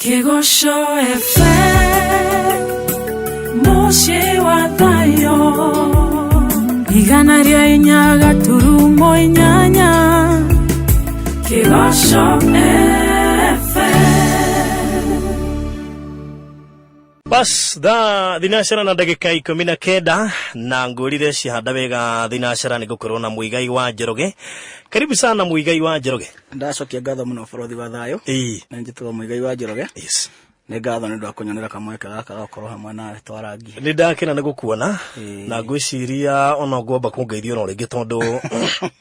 Kĩgoco FM mũciĩ wa thayũ 104.8 Kĩgoco FM. Bas thaa thinacara na ndagĩka 19 na ngũrire cihanda wega thinacara nĩ ngũkorwo na Muigai wa Njoroge. Karibu sana Muigai wa Njoroge. Ndacokia ngatho mũno bũrũthi wa thayũ. Na njĩtagwo Muigai wa Njoroge. Nĩ ngatho nĩ ũndũ wa kũnyonera kamweke gaka ga gũkorwo hamwe nawe twarangie. Nĩ ndakena nĩ gũkuona na ngwĩciria ona ngwamba kũngeithia ona rĩngĩ tondũ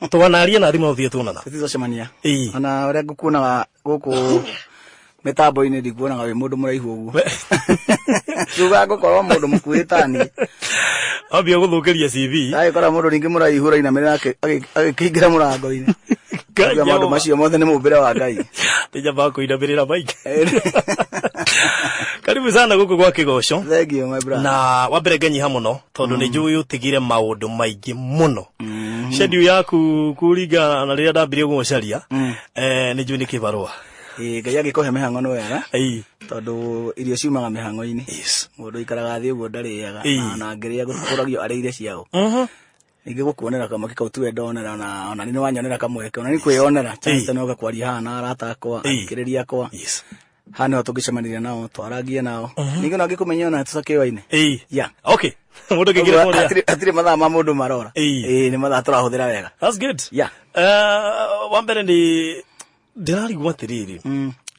twanaria na thimũ no tuonana. Tũtizacemania. Ona ũrĩa ngũkuonaga gũkũ mĩtambo-inĩ ndikuonaga wĩ mũndũ mũraihu ũguo. Tuga ngũkorwo mũndũ mũkuhĩ ta niĩ. Ambia gũthũkĩria CV. Ndagĩkora mũndũ ningĩ mũraihu ũrainamĩrĩra agĩkĩingĩra mũrango-inĩ. Ngai Ngai maũndũ Jehova. macio mothe nĩ mũmbĩre wa Ngai. Nĩnyambaga kũinamĩrĩra maingĩ. Karibu sana gũkũ gwa Kĩgoco. Thank you my brother. Na wa mbere ngenyiha mũno tondũ nĩ njũĩ ũtigire maũndũ maingĩ mũno. Schedule yaku kũringana na rĩrĩa ndambirie gũgũcaria nĩ njũĩ nĩ kĩbarũa. Ĩĩ, Ngai angĩkũhe mĩhang'o nĩ wega. Tondũ irio ciumaga mĩhang'o-inĩ. Mũndũ aikaraga thĩ ũguo ndarĩaga. Na angĩrĩa gũkũragio arĩire ciao. Ningĩ gũkuonera kamweke kau tiwe ndonera ona nĩ wanyonera kamweke ona nĩ kwĩyonera chance no gakwaria haha na arata akwa athikĩrĩria akwa. Haha nĩho tũngĩcemanirie nao twarangie nao. Ningĩ no ngĩkũmenye ona tũcakĩoine. Yeah. Okay. Mũndũ angĩingĩra Ũguo kũrĩa. hatirĩ mathaa ma mũndũ marora. Ĩĩ, nĩ mathaa tũrahũthĩra wega. That's good. Yeah. Wa mbere nĩ ndĩrarigwo atĩrĩrĩ.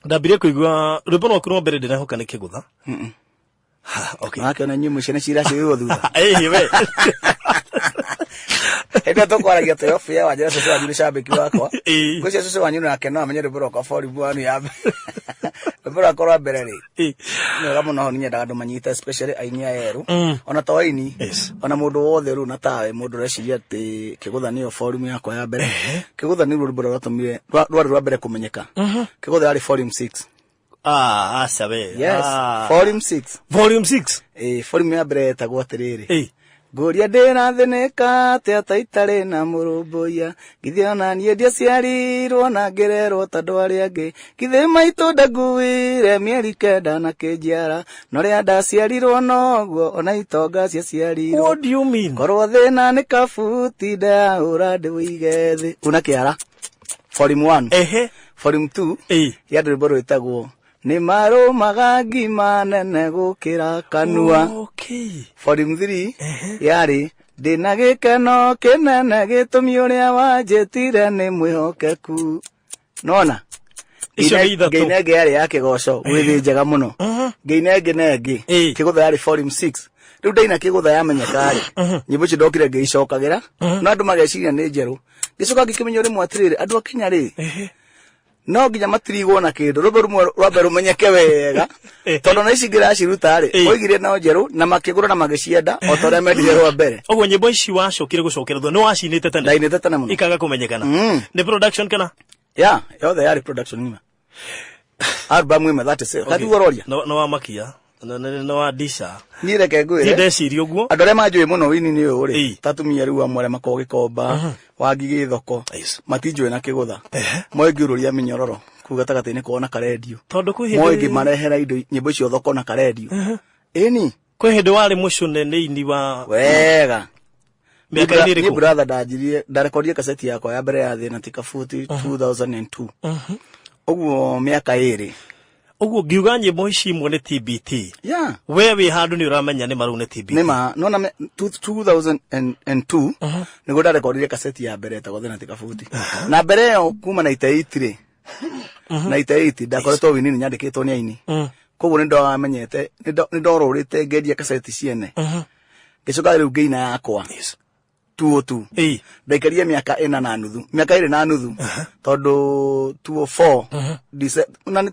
Ndambire kũigua rwĩmbo rwaku rwa mbere ndĩrehoka nĩ Kĩgũtha. Ha, okay. Wakĩona inyuĩ mwĩ ciana ciraciarirwo thutha. Ĩĩ, we. Hĩndĩ ĩyo tũkwaragia twĩ off air wanjĩra cũcũ wanyu nĩ cambĩki wakwa. Ĩĩ. Ngwĩciria cũcũ wanyu nake no amenye rwĩmbo rwakwa volume one ya mbere. Rwĩmbo rwakwa rwa mbere rĩ. Nĩ wega mũno nĩ nyendaga andũ manyite especially aini aya erũ. Ona to aini. Ona mũndũ wothe rĩu na tawe mũndũ ũreciria atĩ Kĩgũtha nĩyo volume yakwa ya mbere. Kĩgũtha nĩruo rwĩmbo rũrĩa rwatũmire rwarĩ rwa mbere kũmenyeka. Kĩgũtha yarĩ volume 6. Ah, aca we. Yes, Ah. volume 6. Volume 6. Volume ya mbere yetagwo atĩrĩrĩ. Ngũria ndĩrathĩnĩka atĩa ta itarĩ na mũrũmbũiya, githĩ ona niĩ ndiaciarirwo na ngĩrerwo ta andũ arĩa angĩ, githĩ maitũ ndakuire mĩeri 9 na kĩnjiara, no rĩrĩa ndaciarirwo noguo ona itonga ciaciarirwo. What do you mean? Korwo thĩna nĩ kabuti ndahũra ndĩwĩige thĩ. Una kĩara. Volume 1. Volume 2. Ya rwĩmbo rwĩtagwo nĩ marũmaga ngima nene gũkĩra kanua. Volume 3 yarĩ ndĩna gĩkeno kĩnene gĩtũmi ũrĩa wanjĩtire nĩ mwĩhokeku. Nona? Icio nĩ ithatũ. Ngĩina ĩngĩ yarĩ ya kĩgoco gwĩthĩ njega mũno. Ngĩina ĩngĩ na ĩngĩ. Kĩgũtha yarĩ volume 6. Rĩu ndaina kĩgũtha yamenyeka rĩ. Nyĩmbo icio ndokire ngĩicokagĩra. No andũ mageciria nĩ njerũ. Ngĩcoka ngĩkĩmenya rĩmwe atĩrĩrĩ, andũ a Kenya rĩ, no nginya matirigwo na kĩndũ rwĩmbo rũmwe rwambe rũmenyeke wega tondũ na ici ngĩraciruta rĩ oigire no njerũ na makĩgũra na magĩcienda o ta ũrĩa mendire rwa mbere. Ũguo nyĩmbo ici wacokire gũcokera thutha nĩ wacinĩte tene? Ndainĩte tene mũno. Ikaga kũmenyekana. Nĩ production kana? Yeah, yothe yarĩ production ng'ima. Album ĩmwe, that is it. Okay. Katiguo ũroria? No wamakia. No wandisha. Niĩ reke ngwĩre. Niĩ ndeciria ũguo. Andũ arĩa manjũĩ mũno wini-inĩ ũyũ rĩ, ta atumia rĩu amwe arĩa makoragwo Gĩkomba, Wangi Gĩthoko, matinjũĩ na Kĩgũtha. Moĩ ngĩũrũria mĩnyororo kũu gatagatĩ-inĩ kwao na karendio. Tondũ kwĩ hĩndĩ Moĩ ngĩmarehera indo nyĩmbo icio thoko na karendio. Ĩni. Kwĩ hĩndĩ warĩ mũcune nĩ ini wa Wega. Mĩaka-inĩ Niĩ ĩrĩkũ? brother ndanjirie, ndarekondire kaseti yakwa ya mbere ya Thĩna ti Kabuti 2002. Ũguo mĩaka ĩrĩ. Ũguo ngiuga nyĩmbo ici imwe nĩ TBT. Yeah. We wĩ handũ nĩ ũramenya nĩ marau nĩ TBT. Nĩ ma, nona 2002 nĩguo ndarekondire kaseti ya mbere ĩtagwo Thĩna ti Kabuti. Na mbere ĩyo kuma 98 rĩ, 98 ndakoretwo wini-inĩ nyandĩkĩtwo nĩ aini. Koguo nĩ ndamenyete, nĩ ndorũrĩte ngendia kaseti ciene. Ngĩcoka rĩu ngĩina yakwa. 202. Ndaikarire mĩaka ĩna na nuthu, mĩaka ĩrĩ na nuthu, tondũ 204, na nĩ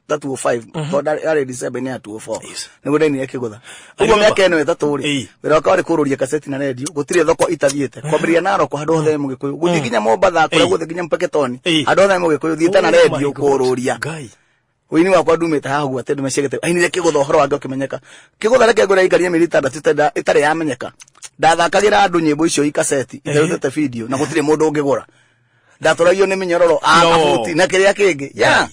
ta 205, tondũ yarĩ December-inĩ ya 204. Nĩguo ndainire Kĩgũtha. Ũguo mĩaka ĩno ĩtatũ rĩ, wĩra wakwa warĩ kũrũria kaseti na redio, gũtirĩ thoko itathiĩte. Kwambĩrĩria Narok handũ hothe Mũgĩkũyũ, gũthiĩ nginya Mombatha, kũrĩa guothe nginya Mpeketoni, handũ hothe Mũgĩkũyũ, thiĩte na Oh my redio God. kũrũria. Ngai. Wĩini wakwa ndumĩte haha ũguo atĩ ndũmeciagĩte ainire Kĩgũtha ũhoro wake ũkĩmenyeka. Kĩgũtha reke ngwĩre aikarie mĩeri 6 ĩtarĩ yamenyeka. Ndathakagĩra andũ nyĩmbo icio i kaseti itarutĩte video na gũtirĩ mũndũ ũngĩgũra. Ndatũragio nĩ mĩnyororo, No. kabuti na kĩrĩa kĩngĩ. Yeah.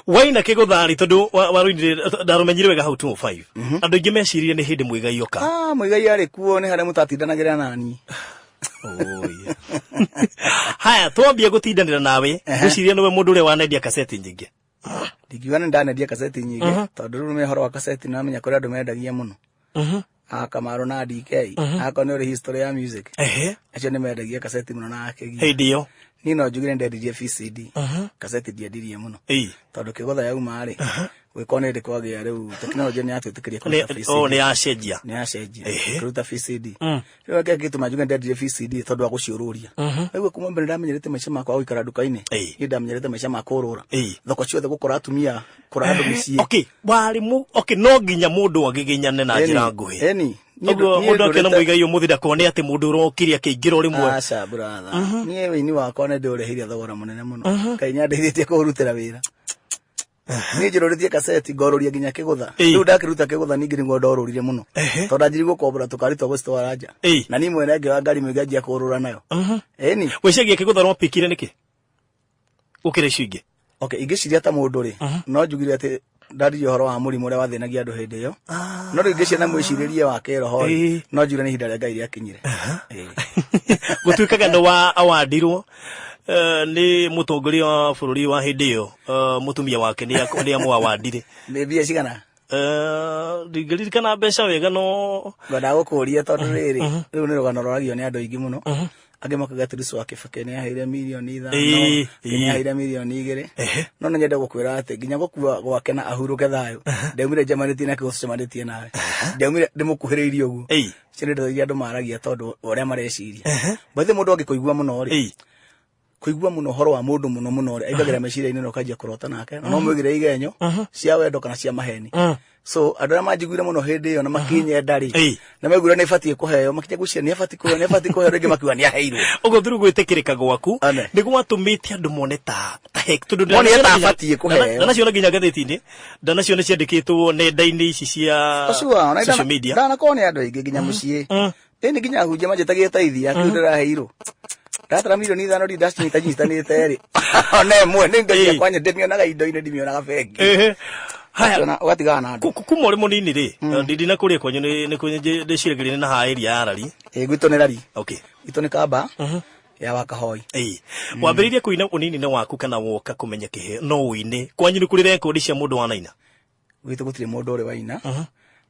Waina kĩgũthari tondũ warũinire ndarũmenyire wega hau 205. Andũ aingĩ meciririe nĩ hĩndĩ Muigai oka. Ah, Muigai arĩ kuo nĩ harĩa mũtatindanagĩra nani. Oh, yeah. Haya, twambie gũtindanĩra nawe, ngwĩciria nĩwe mũndũ ũrĩa wanendia kaseti nyingĩ. Ndingiuga nĩ ndanendia kaseti nyingĩ, tondũ rĩu nĩ ũhoro wa kaseti nĩwamenya kũrĩ andũ mendagia mũno. Akamaro na DK, akorwo nĩ ũrĩ history ya music. Acio nĩ mendagia kaseti mũno na akĩgia. Hĩndĩ ĩyo. Niĩ no njugire ndendirie VCD. Kaseti ndiendirie mũno. Tondũ kĩgũtha yauma rĩ, gwĩkorwo nĩ hĩndĩ kwagĩa rĩu tekinoronjĩ nĩ yatwĩtĩkĩria kũruta VCD. Oh, nĩ yacenjia. Nĩ yacenjia. Kũruta VCD. Rĩu kĩrĩa gĩtũma njuge ndendirie VCD tondũ wa gũciũrũria. Rĩu kuma mbere ndamenyerete maica makwa gũikara nduka-inĩ. Niĩ ndamenyerete maica ma kũrũra. Thoko ciothe gũkora atumia, kũra andũ mĩciĩ. Okay, warĩ mu okay, no nginya mũndũ agiginyane na njĩra nguhĩ. Eni. Ũguo mũndũ akĩona Muigai ũmũthĩ ndakone atĩ mũndũ ũrokire akĩingĩra o rĩmwe. Aca brother. Niĩ wĩini wakwa nĩ ndĩũrĩhĩire thogora mũnene mũno. Ngai nĩandeithĩtie kũũrutĩra wĩra. Niĩ njũrũrĩtie kaseti ngorũria nginya kĩgũtha. Rĩu ndakĩruta kĩgũtha ningĩ nĩguo ndorũrire mũno. Tondũ ndanjirie gũkombora tũkari twa gũcitwara nja. Na niĩ mwene ngĩoya ngari ĩmwe ngĩanjia kũrũra nayo. Ĩni. Wĩcagia kĩgũtha rwapikire nĩkĩ? Gũkĩra icio ingĩ. Okay, ingĩciria ta mũndũ rĩ, no njugire atĩ ndaririe ũhoro wa mũrimũ ũrĩa wathĩnagia andũ hĩndĩ ĩyo. No rĩu ingĩciria na mwĩcirĩrie wa kĩroho rĩ, no njugire nĩ ihinda rĩa Ngai rĩakinyire. Gũtuĩkaga nĩ wa awandirwo nĩ mũtongoria wa bũrũri wa hĩndĩ ĩyo, mũtumia wake nĩ amũawandire. Nĩ mbia cigana? Ndingĩririkana mbeca wega no ngwendaga gũkũria tondũ rĩrĩ, rĩu nĩ rũgano rwaragio nĩ andũ aingĩ mũno. Angĩ makauga atĩ Rusu wa Kibaki nĩ aheire mirioni 5, angĩ nĩ aheire mirioni 2. No nĩ nyende gũkwĩra atĩ nginya gũkua gwake na ahurũke thayũ, ndaumire njemanĩtie nake gũcemanĩtie nawe. Ndaumire ndĩmũkuhĩrĩirie ũguo. Icio nĩ ndeto iria andũ maragia tondũ wa ũrĩa mareciria. By the way, mũndũ angĩkũigua mũno rĩ, kũigua mũno ũhoro wa mũndũ mũno mũno rĩ, aingagĩra meciria-inĩ na ũkanjia kũrota nake, na no mwĩgĩre igenyo cia wendo kana cia maheni. So andũ arĩa manjiguire mũno hĩndĩ ĩyo na makĩnyenda rĩ, na maiguire nĩ batiĩ kũheo, makinya gwĩciria nĩ abatiĩ kũheo, nĩ abatiĩ kũheo, rĩngĩ makiuga nĩ aheirwo. Ũguo through gwĩtĩkĩrĩka gwaku nĩ gwatũmĩte andũ mone ta he, tondũ Mone ta abatiĩ kũheo. ndanaciona nginya ngathĩti-inĩ, ndanaciona ciandĩkĩtwo nenda-inĩ ici cia social media. Ndanakorwo nĩ andũ aingĩ nginya mũciĩ. Ĩni nginya ahunjia manjĩtagia taithia, kĩu ndĩraheirwo. Ndatara mirioni 5 rĩ, ndacinyita nyitanĩte rĩ. Ona ĩmwe nĩ indo ciakwa nyende, ndĩmĩonaga indo-inĩ, ndimĩonaga bengi. Haya. Ũgatigana na andũ. Kuma ũrĩ mũnini rĩ, ndina kũrĩa kwanyu nĩ ndĩciragĩria nĩ na haha area ya Rari. Ĩĩ, gwitũ nĩ Rari. Okay. Gwitũ nĩ Kamba ya Wakahoi. Wambĩrĩirie kũina ũnini-inĩ waku kana woka kũmenya kĩheo no ũine? Kwanyu nĩ kũrĩ rekondi cia mũndũ wanaina? Gwitũ gũtirĩ mũndũ ũrĩ waina.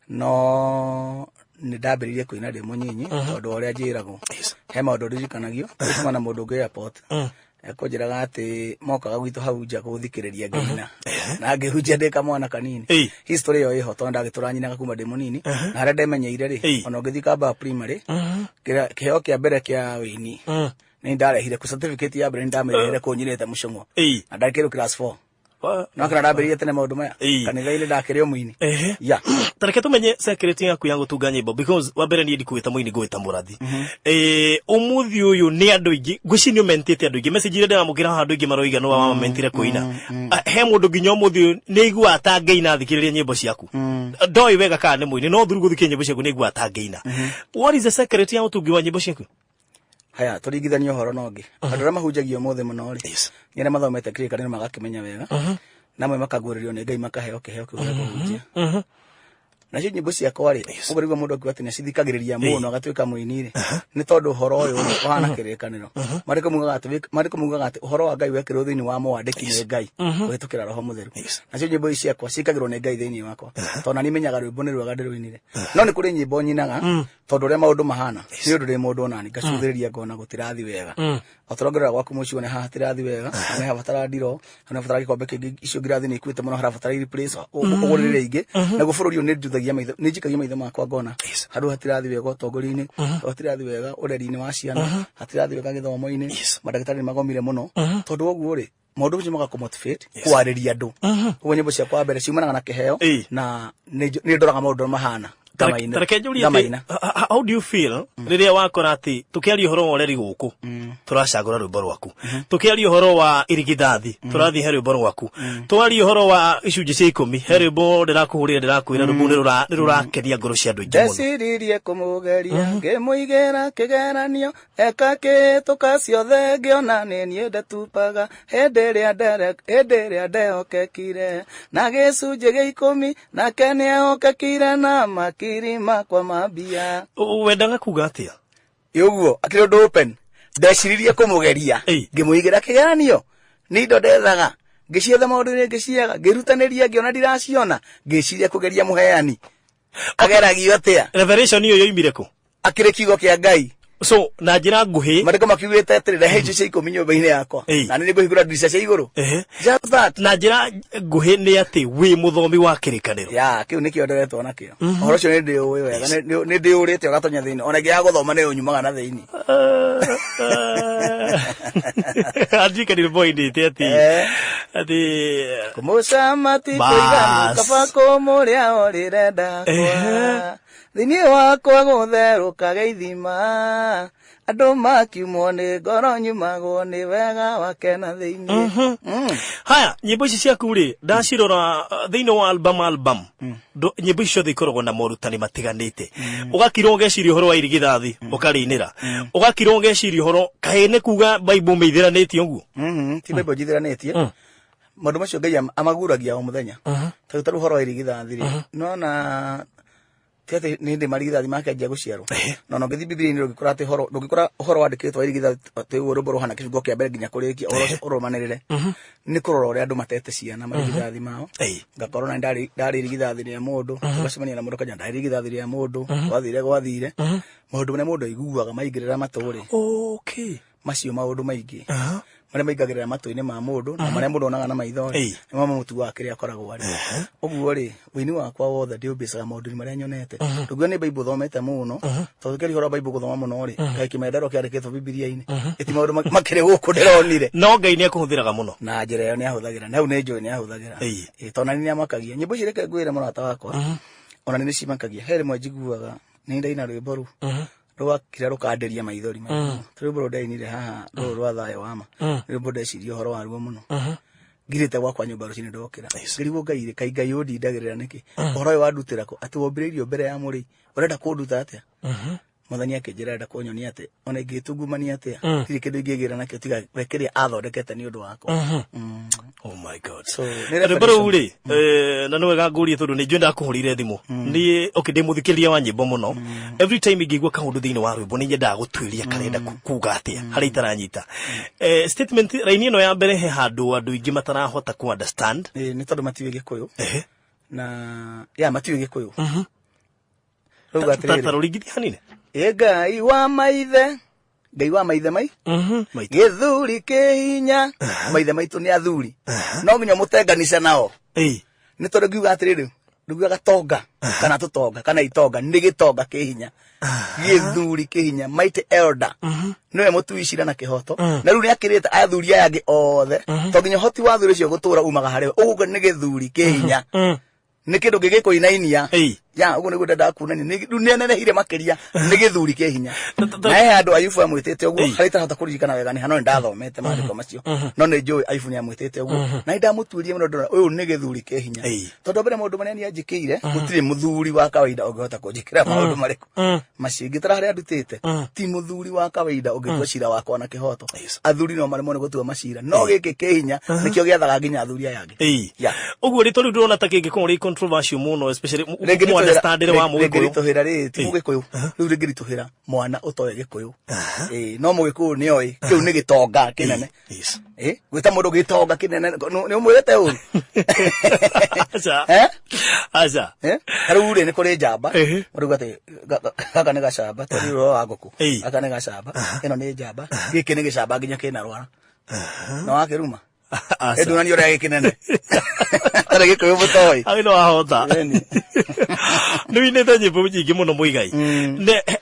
No nĩ ndambĩrĩirie kũina ndĩ mũnyinyi tondũ wa ũrĩa njĩragwo. He maũndũ ndirikanagio, kuma na mũndũ ũngĩ airport. Ekũnjĩraga atĩ mokaga gwitũ hau nja gũthikĩrĩria ngĩina. Na ngĩhunjia ndĩ kamwana kanini. History ĩyo ĩho tondũ ndagĩtũra nyinaga kuma ndĩ mũnini. Na harĩa ndemenyeire rĩ, ona ũngĩthiĩ Kamba primary, kĩheo kĩa mbere kĩa wĩini, nĩ ndarehire kũ certificate ya mbere nĩ ndamĩrehire kũu nyinĩte mũcũng'wa. Na ndakĩrĩ class 4. No kana ndambĩrĩirie tene maũndũ maya. Kanitha-inĩ ndakĩrĩ o mũini. Ya. Ta reke tũmenye secret yaku ya gũtunga nyĩmbo, because wa mbere niĩ ndikũgwĩta mũini, ngũgwĩta mũrathi. Ũmũthĩ ũyũ nĩ andũ aingĩ, ngwĩciria nĩ ũmentĩte andũ aingĩ. Message iria ndĩramũkĩra haha andũ aingĩ maroiga nĩ wamentire kũina. He mũndũ nginya ũmũthĩ ũyũ nĩ aiguaga ta angĩina athikĩrĩria nyĩmbo ciaku. Ndoĩ wega kana nĩ mũini, no through gũthikĩrĩria nyĩmbo ciaku nĩ aiguaga ta angĩina. What is the secret ya ũtungi wa nyĩmbo ciaku? Haya, tũringithanie ũhoro na ũngĩ. Andũ arĩa mahunjagia ũmũthĩ mũno rĩ, nĩ arĩa mathomete kĩrĩkanĩro magakĩmenya wega, na amwe makaguũrĩrio nĩ Ngai makaheo kĩheo kĩu gĩa kũhunjia. Nacio nyĩmbo ciakwa rĩ, ũguo nĩguo mũndũ akiuga atĩ nĩacithikagĩrĩria mũno agatuĩka mũini rĩ, nĩ tondũ ũhoro ũyũ rĩ, ũhana kĩrĩkanĩro. Maandĩko maugaga atĩ maandĩko maugaga atĩ ũhoro wa Ngai wekĩrwo thĩinĩ wa mwandĩki nĩ Ngai kũhĩtũkĩra Roho Mũtheru. Nacio nyĩmbo ici ciakwa ciĩkagĩrwo nĩ Ngai thĩinĩ wakwa, tondũ na niĩ menyaga rwĩmbo nĩ rwega ndĩrũinire. No nĩ kũrĩ nyĩmbo nyinaga tondũ ũrĩa maũndũ mahana, nĩ ũndũ ndĩ mũndũ onani, ngacũthĩrĩria ngona gũtirathi wega. O ta ũrĩa ngĩrora gwaku mũciĩ wone haha hatirathi wega, nĩ habatara ndiro, nĩ habatara gĩkombe kĩngĩ, icio ngirathi nĩ ikuĩte mũno, harabatara replace, ũgũrĩre ingĩ. Naguo bũrũri ũyũ nĩ njuthagia maitho, nĩ njikagia maitho makwa ngona handũ hatirathi wega ũtongoria-inĩ, handũ hatirathi wega ũreri-inĩ wa ciana, hatirathi wega gĩthomo-inĩ, mandagĩtarĩ nĩ magomire mũno. Tondũ wa ũguo rĩ, maũndũ macio magakũmotivate kwarĩria andũ. Ũguo nyĩmbo ciakwa mbere ciumanaga na kĩheo na nĩ ndoraga maũndũ ũrĩa mahana. Ngamaina. Tareke njũrie atĩ, Ngamaina. How do you feel rĩrĩa wakora atĩ tũkĩaria ũhoro wa ũreri gũkũ tũracagũra rwĩmbo rwaku, tũkĩaria ũhoro wa irigithathi tũrathiĩ he rwĩmbo rwaku, twaria ũhoro wa icunjĩ cia 10 he rwĩmbo ndĩrakũhũrĩra, ndĩrakwĩra rwĩmbo nĩ rũrakenia ngoro cia andũ aingĩ mũno. Ndeciririe kũmũgeria, ngĩmũigĩra kĩgeranio, eka kĩhĩtũka ciothe, ngĩona nĩ niĩ ndetupaga hĩndĩ ĩrĩa hĩndĩ ĩrĩa ndehokekire na gĩcunjĩ gĩa 10, nake nĩehokekire na makiri makwa ma mbia. Wendaga kuga atĩa? Ĩ ũguo akĩrĩ ũndũ open, ndeciririe kũmũgeria, ngĩmũigĩra kĩgeranio, nĩ indo ndethaga, ngĩcietha maũndũ-inĩ, ngĩciaga, ngĩrutanĩria, ngĩona ndiraciona, ngĩciria kũgeria mũheani ageragio atĩa. Revelation ĩyo yoimire kũ? Akĩrĩ kiugo kĩa Ngai. So na njĩra nguhĩ, Maandĩko makiugĩte atĩrĩ, rehe icio cia 10 nyũmba-inĩ yakwa, na nĩ ngũhingũra ndirica cia igũrũ. Just that. Na njĩra nguhĩ nĩ atĩ wĩ mũthomi wa kĩrĩkanĩro. Ya, kĩu nĩkĩo nderetwo nakĩo. Ũhoro ũcio nĩ ndĩũĩ wega, nĩ ndĩũrĩte ũgatonya thĩinĩ, ona ingĩaga gũthoma nĩ ũnyumaga na thĩinĩ. Andirikani rwĩmbo wainĩte atĩ atĩ Kũmũcama ti kũiganu, kaba kũmũrĩa orĩre ndakwa, thĩinĩ wakwa gũtherũkage ithima, andũ makiumwo nĩ ngoro, nyumagwo nĩ wega wake na thĩinĩ. Haya, nyĩmbo ici ciaku rĩ, ndacirora thĩinĩ wa album nyĩmbo ici ciothe ikoragwo na morutani matiganĩte. Ũgakira ũgeciria ũhoro wa irigithathi, ũkarĩinĩra, ũgakira ũgeciria ũhoro kaĩ nĩ kuga Bible mĩithĩranĩtie ũguo? Ti Bible njithĩranĩtie. Maũndũ macio Ngai amaguragia o mũthenya. Ta rĩu ũhoro wa irigithathi rĩ, nona ti atĩ nĩ ndĩ marigithathi makĩanjia gũciarwo, no no ngĩthiĩ Bibilia-inĩ ndũngĩkora atĩ ũhoro, ndũngĩkora ũhoro wandĩkĩtwo wa irigithathi atĩ ũguo rwĩmbo rũhana kĩbungo kĩa mbere nginya kũrĩkia, ũhoro ũcio ũrũmanĩrĩre. Nĩ kũrora ũrĩa andũ matete ciana marigithathi mao. Ngakorwo na ndarĩ irigithathi rĩa mũndũ, ũgacemania na mũndũ kanja ndarĩ irigithathi rĩa mũndũ, gwathire gwathire maũndũ marĩa mũndũ aiguaga maingĩrĩra matũ rĩ, macio maũndũ maingĩ marĩa maingagĩrĩra matũ-inĩ ma mũndũ na marĩa mũndũ onaga na maitho rĩ, nĩmo mamũtuaga kĩrĩa akoragwo arĩ. Ũguo rĩ, ũini wakwa wothe ndĩũmbĩcaga maũndũ-inĩ marĩa nyonete. Ndũngiuga nĩ Bible thomete mũno, tondũ kĩrĩa ũhoro wa Bible gũthoma mũno rĩ, kaĩ kĩmendero kĩandĩkĩtwo Bibilia-inĩ, ĩti maũndũ makĩrĩ gũkũ ndĩronire. No Ngai nĩ akũhũthĩraga mũno. Na njĩra ĩyo nĩ ahũthagĩra, na hau nĩ njũĩ nĩ ahũthagĩra. Ĩĩ, tondũ nani nĩ amakagia nyĩmbo ici. Reke ngwĩre, mũrata wakwa, ona nĩ nĩcimakagia. He rĩmwe njiguaga nĩ ndaina rwĩmbo rũu rwakira rũkandĩria maithori maitho. Rwĩmbo rũu ndainire haha, rũrũ rwa thayũ wa ma, nĩ rwĩmbo ndeciria ũhoro waruo mũno ngirĩte gwakwa nyũmba rũcinĩ ndokĩra, ngĩrigwo, Ngai rĩ, kaĩ Ngai ũndindagĩrĩra nĩkĩ? Ũhoro ũyũ wandutĩra kũ atĩ wombire irio mbere ya mũrĩi, ũrenda kũnduta atĩa? Mwathani akĩnjĩra arenda kũnyonia atĩ ona ingĩtungumania atĩa, ndirĩ kĩndũ ingĩgĩra nakĩo tiga we kĩrĩa athondekete nĩ ũndũ wakwa. Oh my God. So, nĩ Rwĩmbo rũu rĩ, na nĩ wega ngũrie tondũ nĩ njũĩ ndakũhũrĩire thimũ. Niĩ okay, ndĩ mũthikĩrĩria wa nyĩmbo mũno. Every time ingĩigua kaũndũ thĩinĩ wa rwĩmbo, nĩ nyendaga gũtuĩria karenda kuga atĩa harĩa itaranyita. Statement raini ĩno ya mbere, he handũ andũ aingĩ matarahota ku understand. Ĩĩ, nĩ tondũ matiũĩ Gĩkũyũ, na ya matiũĩ Gĩkũyũ. Rauga atĩrĩrĩ, Ta rũringithia hanini. Ĩ Ngai wa maithe, Ngai wa maithe mai Maitũ. gĩthuri kĩhinya, maithe maitũ nĩ athuri, no nginya mũtenganisha nao. Nĩ tondũ ngiuga atĩrĩrĩ, ngiuga gatonga kana tũtonga kana itonga, nĩ gĩtonga kĩhinya, gĩthuri kĩhinya, mighty elder, nĩwe mũtui cira na kĩhoto, na rĩu nĩ akĩrĩte athuri aya angĩ othe, to nginya ũhoti wa athuri ũcio gũtũra umaga harĩ we. Ũguo nĩ gĩthuri kĩhinya, nĩ kĩndũ gĩgĩkũinainia. Ya, ũguo nĩguo ndendaga kuonania. Rĩu nĩ anenehire makĩria, nĩ gĩthuri kĩ hinya. Na he handũ Ayubu amwĩtĩte ũguo, harĩa itarahota kũririkana wega nĩ ha, no nĩ ndathomete maandĩko macio, no nĩ njũĩ Ayubu nĩ amwĩtĩte ũguo, na nĩ ndamũtuĩrie mũno, ndona ũyũ nĩ gĩthuri kĩ hinya, tondũ mbere maũndũ marĩa niĩ anjĩkĩire, gũtirĩ mũthuri wa kawaida ũngĩhota kũnjĩkĩra maũndũ marĩkũ macio ingĩtara harĩa ndutĩte. Ti mũthuri wa kawaida ũngĩtua cira wakwa na kĩhoto. Athuri no maremwo nĩ gũtua macira, no gĩkĩ kĩ hinya nĩkĩo gĩathaga nginya athuri aya angĩ. Ũguo rĩtwa rĩu ndĩrona ta kĩngĩkorwo rĩ controversial mũno, especially understanding wa mũgĩkũyũ. Rĩngĩritũhĩra rĩ, ti mũgĩkũyũ rĩu, rĩngĩritũhĩra mwana ũtoĩ Gĩkũyũ. Ĩĩ, no mũgĩkũyũ nĩoĩ kĩu nĩ gĩtonga kĩnene. Ĩ gwĩta mũndũ gĩtonga kĩnene nĩ ũmwĩrĩte ũru. Aca. Eh? Aca. Eh? Ta rĩu rĩ, nĩ kũrĩ njamba. Ũrauga atĩ gaka nĩ gacamba, tondũ ũhoro wa ngũkũ, gaka nĩ gacamba, ĩno nĩ njamba, gĩkĩ nĩ gĩcamba nginya kĩna rwara na wakĩruma. Aca. Ĩndunani ũrĩa gĩkĩnene arĩ Gĩkũyũ mũtoĩ. Au no wahota. Ĩni. Nĩ winĩte nyĩmbo nyingĩ mũno, Mũigai.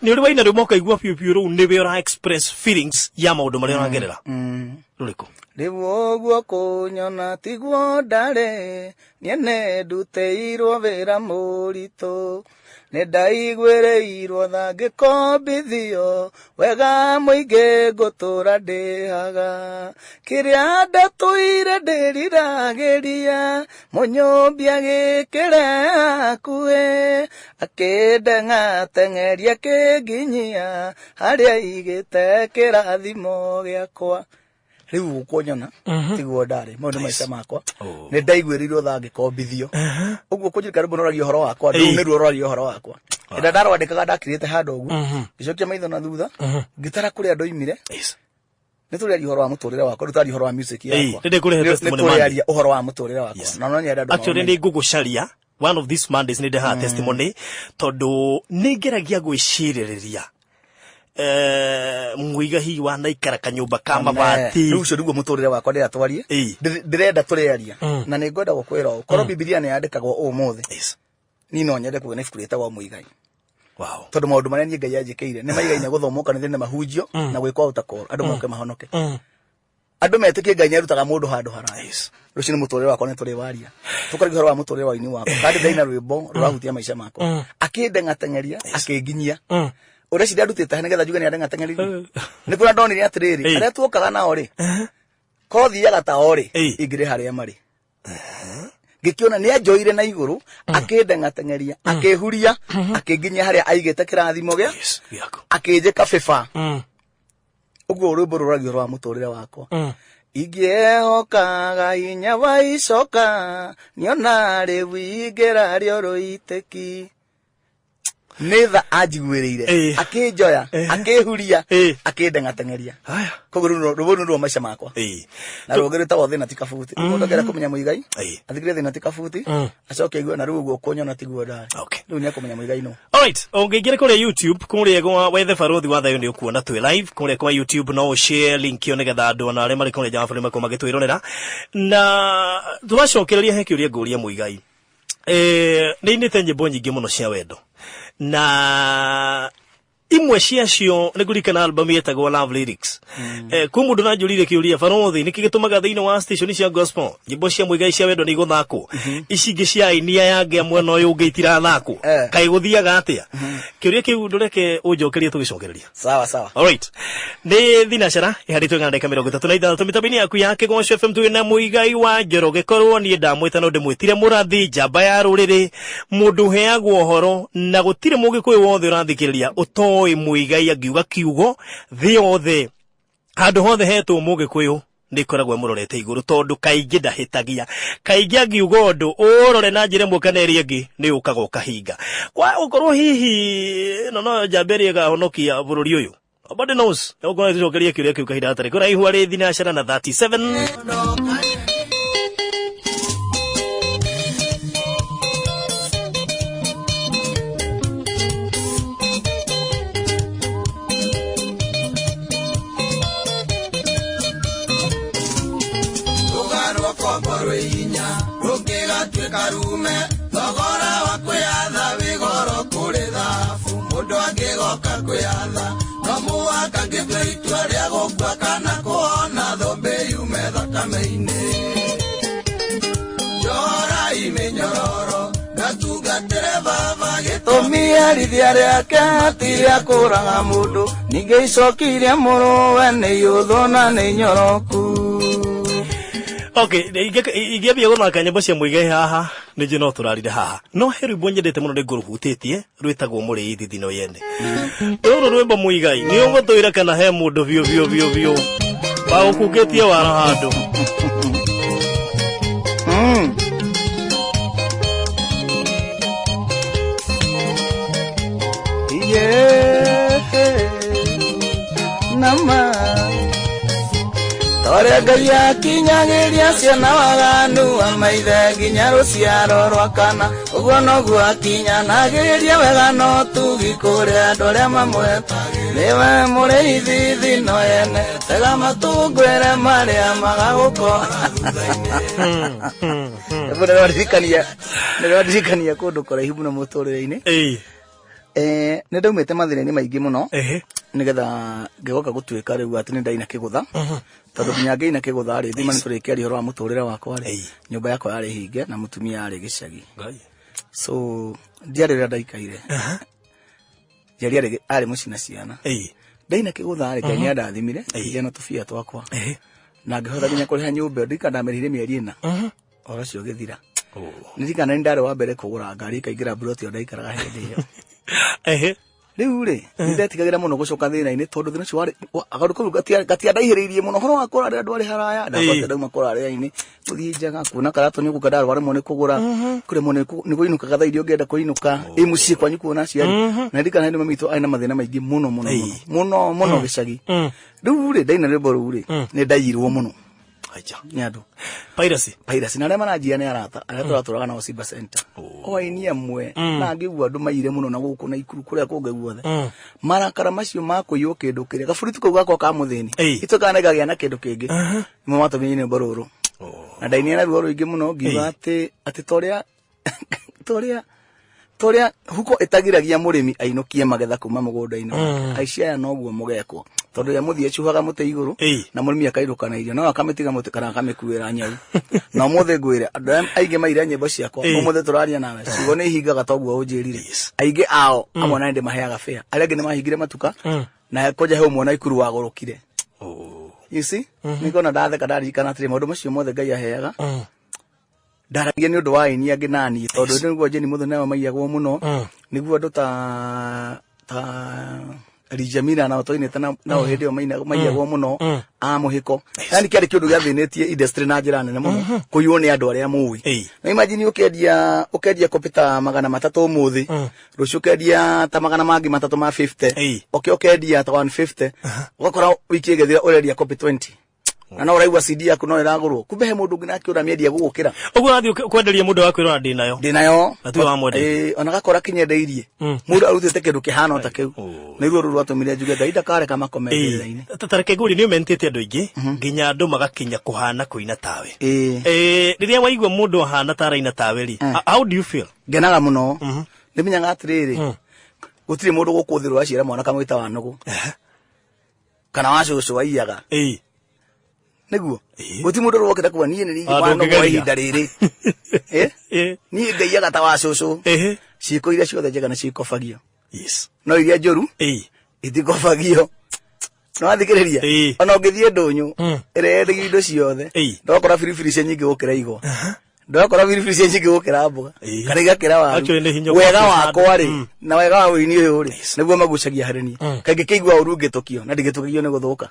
Nĩ ũrĩ waina rwĩmbo ũkaigua biũ biũ rũu nĩwe ũra express feelings ya maũndũ marĩa ũragerera? Rũrĩkũ? Rĩu ũguo kũnyona tiguo ndarĩ, niĩ nĩ ndutĩirwo wĩra mũritũ. Nĩ ndaiguĩrĩirwo tha ngĩkombithio wega mũingĩ ngũtũra ndĩhaga kĩrĩa ndatũire ndĩriragĩria mũnyũmbi agĩkĩre hakuhĩ akĩndeng'ateng'eria kĩnginyia harĩa aigĩte kĩrathimo gĩakwa. Rĩu ũkũnyona tiguo ndarĩ mau nĩ maica makwa. Nĩ ndaiguĩrĩirwo tha ngĩkombithio ũguo kũnjirika rwĩmbo nũragia ũhoro wakwa rĩu nĩruo rũragia ũhoro wakwa. Ĩrĩa ndarwandĩkaga ndakirĩte handũ ũguo ngĩcokia maitho na thutha ngĩtara kũrĩa ndoimire. Nĩ tũrĩaria ũhoro wa mũtũrĩre wakwa, rĩu tũraria ũhoro wa music yakwa. Nĩ ndĩkũrehe Nĩ testimony tũrĩaria ũhoro wa mũtũrĩre wakwa na no nyende andũ Actually mamũmenye. nĩ ngũgũcaria one of these Mondays, nĩ ndehaga testimony tondũ nĩ ngeragia gwĩcirĩrĩria mũiga hihi wanaikara kanyũmba ka mabati. Rĩu ũcio nĩguo mũtũrĩre wakwa ndĩrenda twarie. Ndĩrenda tũrĩaria na nĩ ngwenda gũkwĩra ũũ, korwo Bibilia nĩ yandĩkagwo ũmũthĩ, niĩ no nyende kũgĩa na ibuku rĩtagwo Mũigai, tondũ maũndũ marĩa niĩ Ngai anjĩkĩire nĩ maigaine gũthomwo kanitha-inĩ, mahunjio na gwĩkwo ũtakoro andũ moke mahonoke, andũ metĩkie Ngai nĩarutaga mũndũ handũ haraya. Rũciũ nĩ mũtũrĩre wakwa nĩ tũrĩ waria tũkaragia ũhoro wa mũtũrĩre wa ini wakwa kandi ndaina rwĩmbo rũrahutia maica makwa akĩndeng'ateng'eria akĩnginyia ũreciria ndutĩte nĩgetha njuge nĩ andeng'ateng'eririe nĩ kũrĩa ndonire atĩrĩrĩ arĩa tuokaga nao rĩ ko thiaga tao rĩ ingĩrĩ harĩa marĩ ngĩkĩona nĩ anjoire na igũrũ akĩndeng'ateng'eria akĩhuria akĩnginyia harĩa aigĩte kĩrathimo gĩa Gĩaku. Akĩnjĩka bĩba. Ũguo rwĩmbo rũragia ũhoro wa mũtũrĩre wakwa. Ingĩehokaga hinya wa icoka niona rĩu ingĩra rĩo rũitĩki nĩ tha anjiguĩrĩire akĩnjoya akĩhuria akĩndeng'ateng'eria. Haya. Koguo rũu rwĩmbo rũu nĩ rwa maica makwa na rũngĩ rwĩtagwo Thĩna Ti Kabuti. Rĩu mũndũ angĩenda kũmenya Mũigai athikĩrĩrie Thĩna Ti Kabuti acoke aigue na rĩu ũguo kũnyona tiguo ndarĩ. Rĩu nĩ ekũmenya Mũigai nũ. Alright, ũngĩingĩra kũrĩa YouTube kũrĩa gwa wethe Barũthi wa Thayũ nĩ ũkuona twĩ live kũrĩa kwa YouTube, no ũshare link ĩyo nĩgetha andũ ona arĩa marĩ kũrĩa nja wa bũrũri makorwo magĩtwĩrorera. Na tũracokereria he kĩũria ngũria Mũigai. Nĩ inĩte nyĩmbo nyingĩ mũno cia wendo na imwe ciacio nĩ ngũririkana album yetagwo Love Lyrics. Kwĩ mũndũ nanjũrire kĩũria, Barũthi, nĩkĩ gĩtũmaga thĩinĩ wa station cia gospel nyĩmbo cia Mũigai cia wendo nĩ igũthakwo, ici ingĩ cia aini aya angĩ a mwena ũyũ ũngĩ itirathakwo? Kaĩ gũthiaga atĩa? Kĩũria kĩu ndũreke ũnjokerie tũgĩcokereria. Sawa sawa. Alright. Nĩ thinacara ihandĩtwo 136 mĩtambo-inĩ yaku ya Kĩgoco FM twĩ na Mũigai wa Njoroge. Korwo niĩ ndamwĩta no ndĩmwĩtire mũrathi, njamba ya rũrĩrĩ, mũndũ ũheagwo ũhoro na gũtirĩ mũgĩkũyũ wothe ũrathikĩrĩria ũtoĩ Mũigai angiuga kiugo thĩ yothe handũ hothe hetwo mũgĩkũyũ nĩ ĩkoragwo ĩmũrorete igũrũ tondũ kaingĩ ndahĩtagia, kaingĩ angiuga ũndũ ũrore na njĩra ĩmwe kana ĩrĩa ĩngĩ nĩ ũkaga ũkahinga kwa ũkorwo hihi ĩno noyo njamba ĩrĩa ĩkahonokia bũrũri ũyũ. Nobody knows. Ũkorwo tũcokerie kĩũria kĩu kahinda gatarĩ kũraihu arĩ thinacara na 37. Rũgarwo kombo rwĩ hinya rũngĩgatuĩka rume thogora wa kwĩyatha wĩ goro kũrĩ thabu mũndũ angĩgoka kwĩyatha no mũhaka ngĩtue itua rĩa gũkua kana kũhona thũmbĩ yume thakame-inĩ njorai mĩnyororo ngatungatĩre baba gĩtũmi Tũmia rĩake ti rĩa kũraga mũndũ ningĩ icoki rĩa mũrũwe nĩ yũthũ na nĩ nyoroku. Okay, ingĩambia gũthaka nyĩmbo cia Mũigai haha nĩ njũ no tũrarire haha, no he rwĩmbo nyendete mũno nĩ ngũrũhutĩtie rwĩtagwo Mũrĩithi Thino Yene. Rũrũ rwĩmbo Mũigai nĩ ũgũtwĩra kana he mũndũ biũ biũ biũ biũ wagũkungĩtie wara handũ? Yeah. Nama torĩa Ngai akinyagĩria ciana waganu wa maithe nginya rũciaro rwa kana ũguo noguo akinyanagĩria wega no tugi kũrĩ andũ arĩa mamweta nĩwe mũrĩithi thino yene tega matũ ngwĩre marĩa magagũkora. Nĩrwaririkania kũndũ kũraihu mũno mũtũrĩre-inĩ. Nĩ ndaumĩte mathĩna-inĩ maingĩ mũno nĩgetha ngĩgoka gũtuĩka rĩu atĩ nĩ ndaina kĩgũtha tondũ nginya ngĩina kĩgũtha rĩ thima nĩ tũrĩkĩaria ũhoro wa mũtũrĩre wakwa rĩ nyũmba yakwa yarĩ hinge na mũtumia yarĩ gĩcagi. Ngai. So ndiarĩ ũrĩa ndaikaire. Njeri arĩ mũciĩ na ciana. Ndaina kĩgũtha rĩ, Ngai nĩ andathimire ngĩgĩa na tũbia twakwa na ngĩhota nginya kũrĩha nyũmba ĩyo. Ndirikana ndamĩrĩhire mĩeri 4, ũhoro ũcio ũgĩthira. Ndirikana nĩ ndarĩ wa mbere kũgũra ngari ĩkaingĩra mburoti ĩyo ndaikaraga hĩndĩ ĩyo. Rĩu rĩ, nĩ ndetigagĩra mũno gũcoka thĩna-inĩ tondũ thĩna ũcio warĩ kaũndũ kau gatiandaihĩrĩirie mũno. Ũhoro wa kũrarĩra ndwarĩ haraya, ndacoka ndauma kũrarĩra-inĩ gũthiĩ njaga kuona karatũ nĩ ũgũka ndarwarĩmwo nĩ kũgũra kũremwo nĩ kũinũka thaa iria ũngĩenda kũinũka ĩ mũciĩ kwanyu kuona aciari. Na ndirikana hĩndĩ mami witũ arĩ na mathĩna maingĩ mũno mũno mũno mũno mũno gĩcagi. Rĩu rĩ, ndaina rwĩmbo rũu rĩ, nĩ ndaiyirwo mũno Acha. nĩ andũ. Piracy. Piracy. Na arĩa maranjia nĩ arata arĩa tũratũraga nao Simba Center, o aini amwe na ngĩgua andũ maire mũno na gũkũ na Ikuru kũrĩa kũngĩ guothe. Marakara macio ma kũiywo kĩndũ kĩrĩa gaburitu kau gakwa ka mũthĩni ituĩkaga nĩ ngagĩa na kĩndũ kĩngĩ nĩmo matũmire nyine rwĩmbo rũrũ. Na ndainire na ruo rũingĩ mũno ngiuga atĩ torĩa huko ĩtagiragia mũrĩmi ainũkie magetha kuma mũgũnda-inĩ wake, aici aya noguo mũgekwo, tondũ rĩrĩa mũthiĩ acuhaga mũtĩ igũrũ na mũrĩmi akainũka na irio no akamĩtiga mũtĩ kana akamĩkuĩra nyau. Na ũmũthĩ ngwĩre andũ arĩa aingĩ maire nyĩmbo ciakwa, ũmũthĩ tũraria nawe ciugo nĩ ihingaga toguo ũnjĩrire. Aingĩ ao amwe na ndĩmaheaga fare, arĩa angĩ nĩ mahingire matuka na kwanja he ũmwe na Ikuru wagũrũkire. You see, nĩngona ndatheka ndaririkana atĩrĩ maũndũ macio mothe Ngai aheaga. Ndaragia nĩ ũndũ wa aini angĩ na niĩ tondũ nĩguo Jane Mũthoni nao maiyagwo mũno, nĩguo andũ ta Rijamira nao twainĩte nao hĩndĩ ĩyo maiyagwo mũno a mũhĩko. Yani kĩarĩ kĩũndũ gĩathĩnĩtie industry na njĩra nene mũno kũiywo nĩ andũ arĩa mũĩ. Na imagine ũkendia kopi ta 300 ũmũthĩ, rũciũ ũkendia ta magana mangĩ matatũ ma 50, ũke ũkendia ta 150, ũgakora wiki ĩgĩthira ũrendia kopi 20 na no ũraigua CD yaku no ĩragũrwo, kumbe he mũndũ ũngĩ nake ũramĩendia gũgũkĩra. Ũguo ũrathiĩ kwenderia mũndũ wakwĩrora ndĩ nayo. Ndĩ nayo. Na tiwe wamwenderia. Ĩĩ, ona gakora kĩnyendeirie mũndũ arutĩte kĩndũ kĩhana ta kĩu. Nĩ ruo rũu rwatũmire njuge Ngai ndakareka makome mbĩrĩra-inĩ. Ta reke ngũrie, nĩ ũmentĩte andũ aingĩ nginya andũ magakinya kũhana kũina tawe. Ĩĩ. Rĩrĩa waigua mũndũ ahana ta araina tawe rĩ, how do you feel? Ngenaga mũno. Nĩmenyaga atĩrĩrĩ, gũtirĩ mũndũ gũkũ thĩ ũraciara mwana kamwĩta wa nũgũ kana wa cũcũ aiyaga. Nĩguo gũtirĩ mũndũ ũrokĩra kuga niĩ nĩ Ah, wa nũgũ wa ndũngĩgeria. ihinda rĩrĩ. Niĩ ngaiyaga ta wa cũcũ. Ciĩko iria ciothe njega nĩ cikobagio, no iria njũru itikobagio. No wathikĩrĩria, ona ũngĩthiĩ ndũnyũ ĩrĩa yendagia indo ciothe, ndwakora biribiri cia nyingĩ gũkĩra igwa, ndwakora biribiri cia nyingĩ gũkĩra mboga kana igakĩra waru. Actually nĩ hinya Wega gũkĩra wakwa rĩ na wega wa ũini ũyũ rĩ nĩguo magucagia harĩ niĩ. Kaingĩ kĩigua ũru ngĩtũkio na ndigĩtũkio nĩ gũthũka.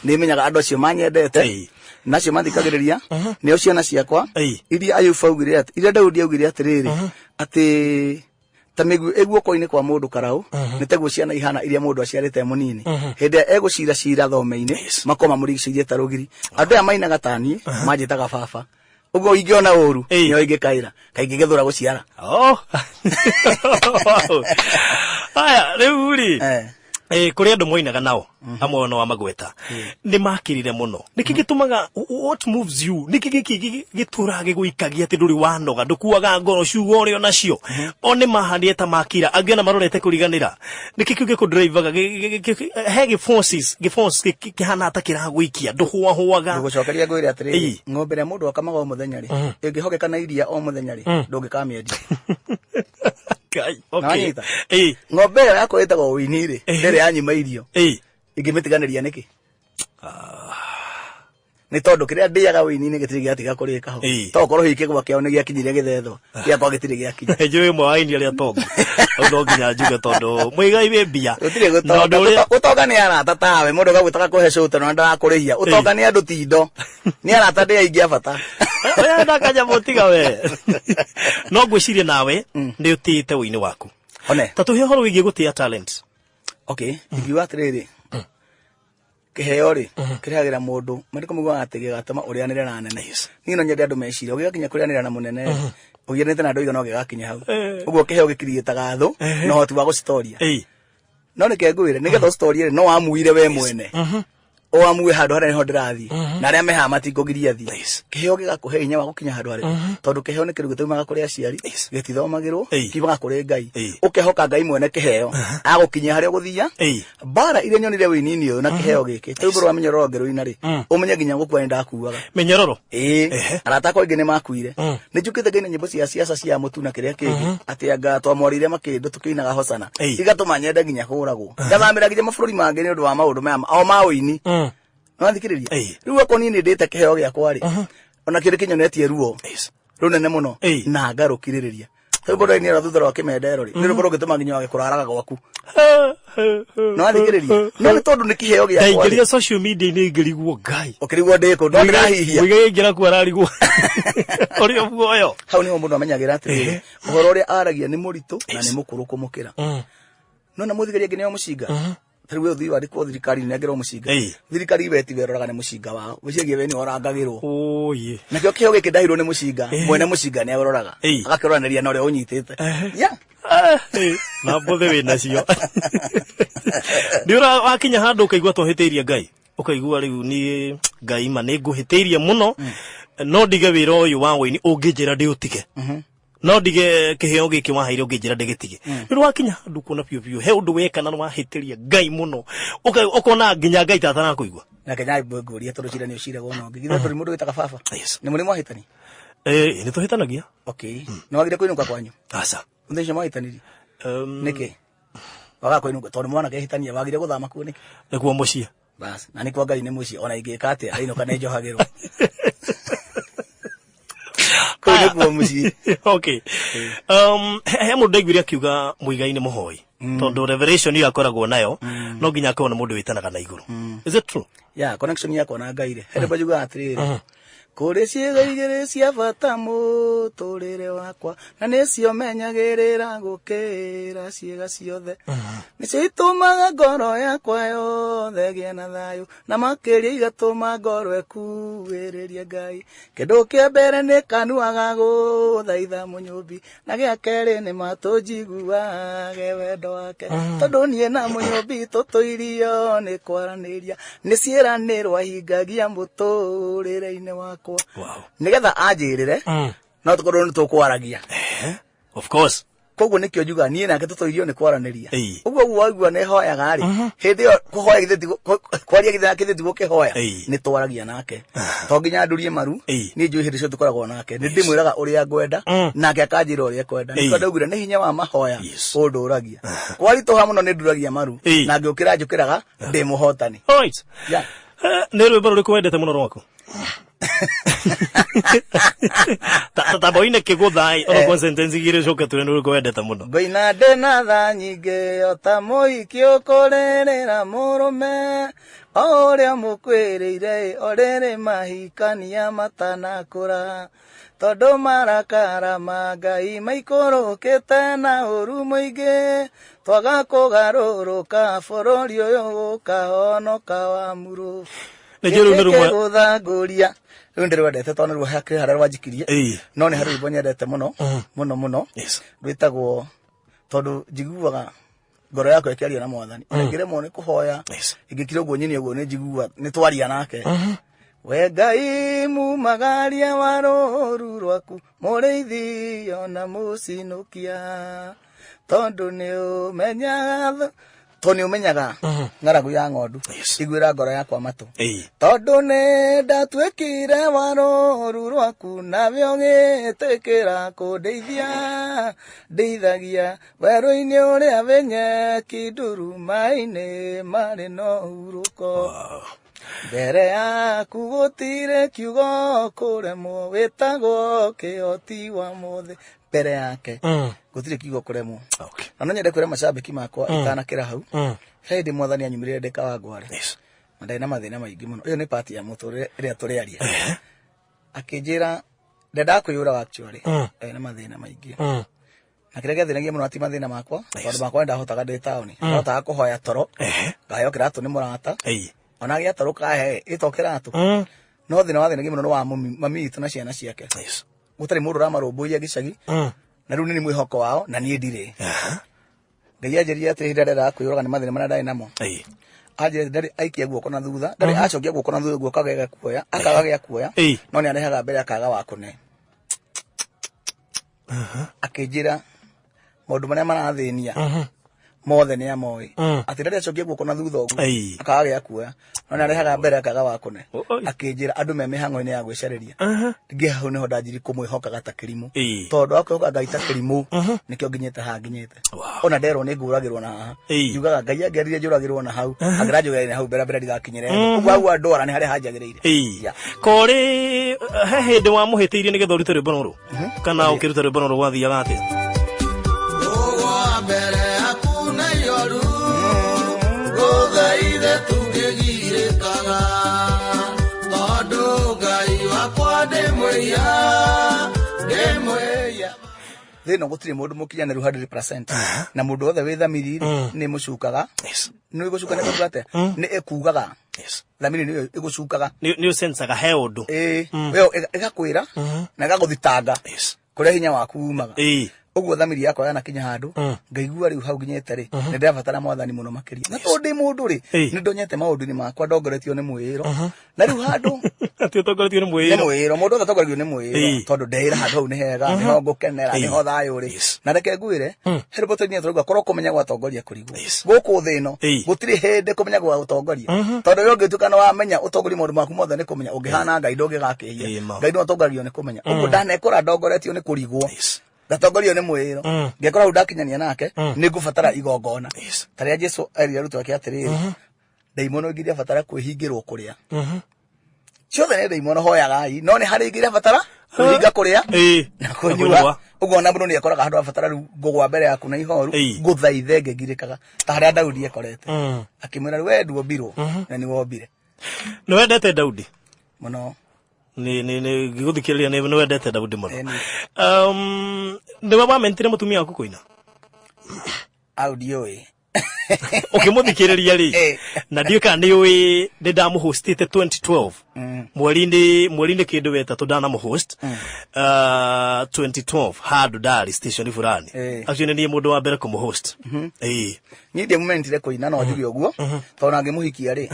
Nĩ menyaga andũ acio manyendete na acio mathikagĩrĩria nĩo ciana ciakwa iria Ayubu augire atĩ, iria Daudi augire atĩrĩrĩ, atĩ ta mĩguĩ ĩ guoko-inĩ kwa mũndũ karaũ nĩ taguo ciana ihana iria mũndũ aciarĩte e mũnini. Hĩndĩ ĩrĩa egũcira cira thome-inĩ makoma mũrigicĩirie ta rũgiri. Andũ aya mainaga ta niĩ manjĩtaga baba, ũguo ingĩona ũru nĩo ingĩkaĩra kaingĩ gĩthũra gũciara. Oh. Aya, rĩu rĩ, kũrĩ andũ moinaga nao amwe no amagweta nĩ makirire mũno. Nĩkĩ gĩtũmaga, what moves you? Nĩkĩ gĩkĩ gĩtũraga gĩgũikagia atĩ ndũrĩ wanoga, ndũkuaga ngoro, ciugo ũrĩ o nacio o nĩ mahanire ta makira, angĩ ona marorete kũriganĩra? Nĩkĩ kĩu gĩkũdrivaga? He gĩ forces gĩ force kĩhana ta kĩragũikia, ndũhũahũaga? Ngũgũcokeria ngwĩre atĩrĩrĩ, ng'ombe ĩrĩa mũndũ akamaga o mũthenya rĩ, ĩngĩhogeka na iria o mũthenya rĩ, ndũngĩkamĩendia. Ngai, Na okay. wanyita? Ng'ombe ĩyo yakwa ĩtagwo ũini rĩ, ndĩrĩ yanyima irio. Ingĩmĩtiganĩria nĩkĩ? Nĩ tondũ kĩrĩa ndĩaga ũini-inĩ gĩtirĩ gĩatiga kũrĩka ho. To okorwo hihi kĩgwa kĩao nĩ gĩakinyire gĩthethwo, gĩakwa gĩtirĩ gĩakinya. Njũĩ ũmwe wa aini arĩa tongu. Hau no nginya njuge tondũ mũigai wĩ mbia. Gũtirĩ Na gũtonga. ũndũ ũrĩa Gũtonga nĩ arata tawe, mũndũ agagwĩtaga kũhe cũta na ndarakũrĩhia. Ũtonga nĩ andũ ti indo. Nĩ arata ndĩ aingĩ a bata. Oya ndakanyamũ tiga we. No ngwĩciria nawe nĩ ũtĩĩte ũini waku. One. Ta tũhe ũhoro wĩgiĩ gũtĩa talent. Okay, ingiuga atĩrĩrĩ, kĩheo rĩ kĩrehagĩra mũndũ marĩkũ maugaga atĩ gĩgatũma ũrĩanĩre na nene. Niĩ no nyende andũ mecirie ũgĩgakinya kũrĩanĩra na mũnene rĩ, ũgianĩte na andũ aigana ũgĩgakinya hau. Ũguo kĩheo gĩkiriĩtaga thũ na ũhoti wa gũcitoria. No reke ngwĩre, nĩgetha ũcitorie rĩ, no wamuire we mwene. Ũamue handũ harĩa nĩho ndĩrathiĩ na arĩa mehaha matingũgiria thiĩ. Yes. Kĩheo gĩgakũhe hinya wa gũkinya handũ harĩa, tondũ kĩheo nĩ kĩndũ gĩtaumaga kũrĩ aciari, gĩtithomagĩrwo, kiumaga kũrĩ Ngai. Ũkehoka Ngai mwene kĩheo agũkinyia harĩa ũgũthia. Mbara iria nyonire wĩinini ũyũ na kĩheo gĩkĩ, rwĩmbo rwa mĩnyororo ngĩrũina rĩ, ũmenye nginya gũkua nĩ ndakuaga. Mĩnyororo. Ĩĩ, arata akwa aingĩ nĩ makuire. Nĩ njũkĩte ngaina nyĩmbo cia siasa cia mũtu na kĩrĩa kĩngĩ, atĩ anga twamwarĩire makĩndũ tũkĩinaga hosana, igatũma nyende nginya kũragwo, ngathamĩra nginya mabũrũri mangĩ nĩ ũndũ wa maũndũ maya o ma ũini. Nĩwathikĩrĩria? Rĩu okorwo niĩ nĩ ndĩte kĩheo gĩakwa rĩ, ona kĩndũ kĩnyonetie ruo rũnene mũno na ngarũkirĩrĩria. Rwĩmbo rwainĩra thutha rwa kĩmendero rĩ, nĩ rwĩmbo rũngĩtũma nginya wage kũraraga gwaku. Nĩwathikĩrĩria? No nĩ tondũ nĩ kĩheo gĩakwa rĩ. Ndaingĩrire social media-inĩ ngĩrigwo Ngai. Ũkĩrigwo ndĩkũ? No ndĩrahihia. Mũigai aingĩra kuo ararigwo. Ũrĩ o muoyo. Hau nĩho mũndũ amenyagĩra atĩrĩrĩ, ũhoro ũrĩa aragia nĩ mũritũ na nĩ mũkũrũ kũmũkĩra. No na mũthigari angĩ nĩo mũcinga. Tarĩu we ũthiĩ wandĩkwo thirikari-inĩ nĩangĩrwo mũcinga. Thirikari we tiwe ĩroraga nĩ mũcinga wao. Wĩcirie we nĩwe ũrangagĩrwo. Oye. Nakĩo kĩheo gĩkĩ ndahirwo nĩ mũcinga, mwene mũcinga nĩwe ũroraga. Agakĩroranĩria na ũrĩa ũnyitĩte. Yeah. Na mbũthĩ wĩ nacio. Nĩ ũra wakinya handũ ũkaigua twahĩtĩirie Ngai. Ũkaigua rĩu niĩ Ngai ma nĩ ngũhĩtĩirie mũno. No ndige wĩra ũyũ wa wũini ũngĩnjĩra ndĩũtige. No ndige kĩheo gĩkĩ waheire ũngĩnjĩra ndĩgĩtige. Nĩ wakinya handũ kuona biũ biũ he ũndũ weka na wahĩtĩria Ngai mũno. Ũkona nginya Ngai ta atarakũigua. Nake nyambe ngũrie tondũ cira nĩ ũciragwo na ũngĩ. Githĩ ndũrĩ mũndũ wĩtaga baba? Yes. Nĩ mũrĩ mwahĩtania? Nĩ tũhĩtanagia. Okay. Nĩ wagire kũinũka kwanyu? Aca. Mũthenya ũcio mwahĩtanirie? Nĩkĩ? Wagaga kũinũka tondũ mwanake ehĩtania, wagire gũthama kuo nĩkĩ? Nĩkuo mũciĩ. Bas, na nĩ kwa Ngai nĩ mũciĩ, ona ingĩka atĩa, ndainũka nĩ njohagĩrwo. Kũu nĩkuo mũciĩ. Okay. He mũndũ ndaiguire akiuga Muigai nĩ mũhoi. Tondũ revelation ĩyo akoragwo nayo, no nginya akorwo nĩ mũndũ wĩtanaga na igũrũ. Is it true? Yeah, connection yakwa na Ngai rĩ. He rwĩmbo njugaga atĩrĩrĩ, kũrĩ ciĩga igĩrĩ cia bata mũtũrĩre wakwa, na nĩcio menyagĩrĩra gũkĩra ciĩga ciothe. Nĩcio itũmaga ngoro yakwa yothe ĩgĩe na thayũ, na makĩria igatũma ngoro ĩkuhĩrĩrie Ngai. Kĩndũ kĩa mbere nĩ kanua ga gũthaitha mũnyũmbi, na gĩa kerĩ nĩ matũ njiguage wendo wake. Tondũ niĩ na mũnyũmbi tũtũirio nĩ kwaranĩria, nĩ ciĩranĩro ahingagia mũtũrĩre-inĩ wakwa. Wow. Nĩgetha anjĩrĩre, no tũkorwo nĩ tũkwaragia. Of course. Koguo nĩkĩo njugaga niĩ nake tũtũirio nĩ kwaranĩria. Ũguo ũguo waigua nĩ hoyaga rĩ, hĩndĩ ĩyo kũhoya githĩ ti kwaria githĩ githĩ ti gũkĩhoya, nĩ twaragia nake. To nginya ndurie maru, niĩ njũĩ hĩndĩ ciothe tũkoragwo nake. Nĩ ndĩmwĩraga ũrĩa ngwenda, nake akanjĩra ũrĩa ekwenda. Nĩkĩo ndaugire nĩ hinya wa mahoya ũndũragia. Kwaritũha mũno nĩ nduragia maru, na ngĩũkĩra njũkĩraga ndĩ mũhotani. All right. Yeah. Nĩ rwĩmbo rũrĩkũ wendete mũno rwaku? Ta boine kĩgũtha oro kwa sentence igĩrĩ ũcoke tũre nĩ rũrĩkũ wendete mũno. Ngũina ndĩ na tha nyingĩ o ta mũhiki ũkũrĩrĩra mũrũme, o ũrĩa mũkwĩrĩire o rĩrĩ mahikania matanakũra, tondũ marakara ma Ngai maikũrũkĩte na ũru mũingĩ, twaga kũgarũrũka bũrũri ũyũ ũkahonoka wa murũ. Nĩ njũĩ rũu nĩ rũmwe. Gũthangũria. Rĩu ndĩrwendete tondũ nĩruo hakĩrĩ harĩa rwanjikirie. No nĩ harĩ rwĩmbo nyendete mũno, mũno mũno. Rwĩtagwo tondũ njiguaga ngoro yakwa ĩkĩaria na Mwathani. Ona ingĩremwo nĩ kũhoya, ingĩkira ũguo nyine ũguo nĩ njiguaga nĩ twaria nake. We Ngai mumagaria wa rũũru rwaku, mũrĩithi ona mũcinũkia, tondũ nĩ ũmenyaga tondũ nĩ ũmenyaga ng'aragu ya ng'ondu, iguĩra ngoro yakwa matũ. Tondũ nĩ ndatuĩkire wa rũũru rwaku, nawe ũgĩtĩkĩra kũndeithia, ndeithagia werũ-inĩ ũrĩa wĩ nyeki nduru, maĩ-inĩ marĩ na ũhurũko. Mbere yaku gũtirĩ kiugo kũremwo, wĩtagwo kĩhoti wa mũthĩ. Mbere yake gũtirĩ kiugo kũremwo. Na no nyende kwĩra macambĩki makwa itanakĩra hau, he hĩndĩ Mwathani anyumĩrĩre ndĩ Kawangware. Na ndarĩ na mathĩna maingĩ mũno. Ĩyo nĩ part ya mũtũrĩre ĩrĩa tũrĩaria. Akĩnjĩra ndendaga kwĩyũraga actually. Ndarĩ na mathĩna maingĩ. Na kĩrĩa gĩathĩnagia mũno ti mathĩna makwa, tondũ makwa nĩndahotaga ndĩ taũni. Ndahotaga kũhoya toro, ngaheo kĩratũ nĩ mũrata. Ona gĩa toro kahe, ĩto kĩratũ. No thĩna wathĩnagia mũno nĩ wa mami witũ na ciana ciake. Gũtarĩ mũndũ ũramarũmbũiya gĩcagi. Na rĩu nĩ mwĩhoko wao, na niĩ ndirĩ. Ngai anjĩrire atĩ hĩndĩ ĩrĩa ndendaga kwĩyũraga nĩ mathĩna marĩa ndarĩ namo. Anjĩra ndarĩ aikia guoko na thutha, ndarĩ acokia guoko na thutha guoko akaga kuoya, akaga gĩa kuoya, no nĩ arehaga mbere akaga wa kũne. Akĩnjĩra maũndũ marĩa marathĩnia mothe nĩ amoĩ, atĩ ndarĩ acokia guoko na thutha ũguo akaga gĩa kuoya, no nĩ arehaga mbere akaga wa kũne. Akĩnjĩra andũ me mĩhang'o-inĩ ya gwĩcarĩria. Ngĩ hau nĩho ndanjirie kũmwĩhokaga ta kĩrimũ, tondũ wa kwĩhoka Ngai ta kĩrimũ nĩkĩo nginyĩte haha nginyĩte. Ona nderwo nĩ ngũragĩrwo na haha, njugaga Ngai angĩarire njũragĩrwo na hau, angĩranjũragĩra na hau mbere mbere ndigakinyĩre thĩ. Ũguo hau andwara nĩ harĩa hanjagĩrĩire. Yeah. Korĩ he hĩndĩ wamũhĩtĩirie nĩgetha ũrute rwĩmbo rũrũ, kana ũkĩruta rwĩmbo rũrũ gwathiaga atĩa? Ũgwa mbere yaku na ioru, gũthaithe tũngĩgirĩkaga, tondũ Ngai wakwa ndĩ mwĩhia, ndĩ mwĩhia. Thĩ ĩno gũtirĩ mũndũ mũkinyanĩru 100%, na mũndũ wothe wĩ thamiri nĩ mũcukaga. Nĩ gũcuka nĩ kuga atĩa? Nĩ ĩkugaga. Thamiri nĩyo ĩgũcukaga. Nĩ ũsensaga he ũndũ. Ĩĩ, ĩyo ĩgakwĩra na ĩgagũthitanga kũrĩa hinya waku umaga. Ũguo thamiri yakwa yanakinya handũ ngaigua rĩu hau nginyĩte rĩ, nĩ ndĩrabatara mwathani mũno makĩria, na tondũ ndĩ mũndũ rĩ, nĩ ndonyete maũndũ-inĩ makwa ndongoretio nĩ mwĩĩro, na rĩu handũ Atĩ ũtongoretio nĩ nĩ mwĩĩro. Mwĩĩro, mũndũ wothe atongoragio nĩ mwĩĩro, tondũ ndeĩra handũ hau nĩ hega, nĩho ngũkenera, nĩho thayũ rĩ. Na reke ngwĩre, he rwĩmbo tũinire tũrauga korwo kũmenya gwatongoria kũrigwo. Gũkũ thĩ ĩno gũtirĩ hĩndĩ kũmenya gwa gũtongoria, tondũ we ũngĩtuĩka nĩ wamenya ũtongorie maũndũ maku mothe nĩ kũmenya, ũngĩhana Ngai ndũngĩgakĩhia. Ma. Ngai nĩwe ũtongoragio nĩ kũmenya. Ũguo ndanekora ndongoretio nĩ kũrigwo, ngatongorio nĩ mwĩĩro, ngekora hau ndakinyania nake nĩ ngũbatara igongona ta rĩa Jesu erire arutwo ake atĩrĩrĩ, ndaimono ingĩ irabatara kwĩhingĩrwo kũrĩa ciothe nĩ ndaimono, hoyagai, no nĩ harĩ ingĩ irabatara kwĩhinga kũrĩa na kũnyua. Ũguo ona mũndũ nĩ ekoraga handũ abatara rĩu ngũgwa mbere yaku na ihoru, ngũthaithe ngĩgirĩkaga ta harĩa Daudi ekorete, akĩmwĩra rĩu we nduombirwo na nĩ wombire. Nĩ wendete Daudi? Mũno. Nĩ ngĩgũthikĩrĩria nĩ wendete Daudi mũno. Ĩni. Nĩwe wamentire mũtumia waku kũina? Au ndiũĩ. Ũkĩmũthikĩrĩria rĩ, na ndiũĩ kana nĩ ũĩ nĩ ndamũhostĩte 2012 mweri-inĩ kĩndũ wetatũ ndanamũhost 2012 handũ ndarĩ station fulani. Actually nĩ niĩ mũndũ wa mbere kũmũhost. Niĩ ndiamumentire kũina, no njuge ũguo, tondũ na ngĩmũhikia rĩ,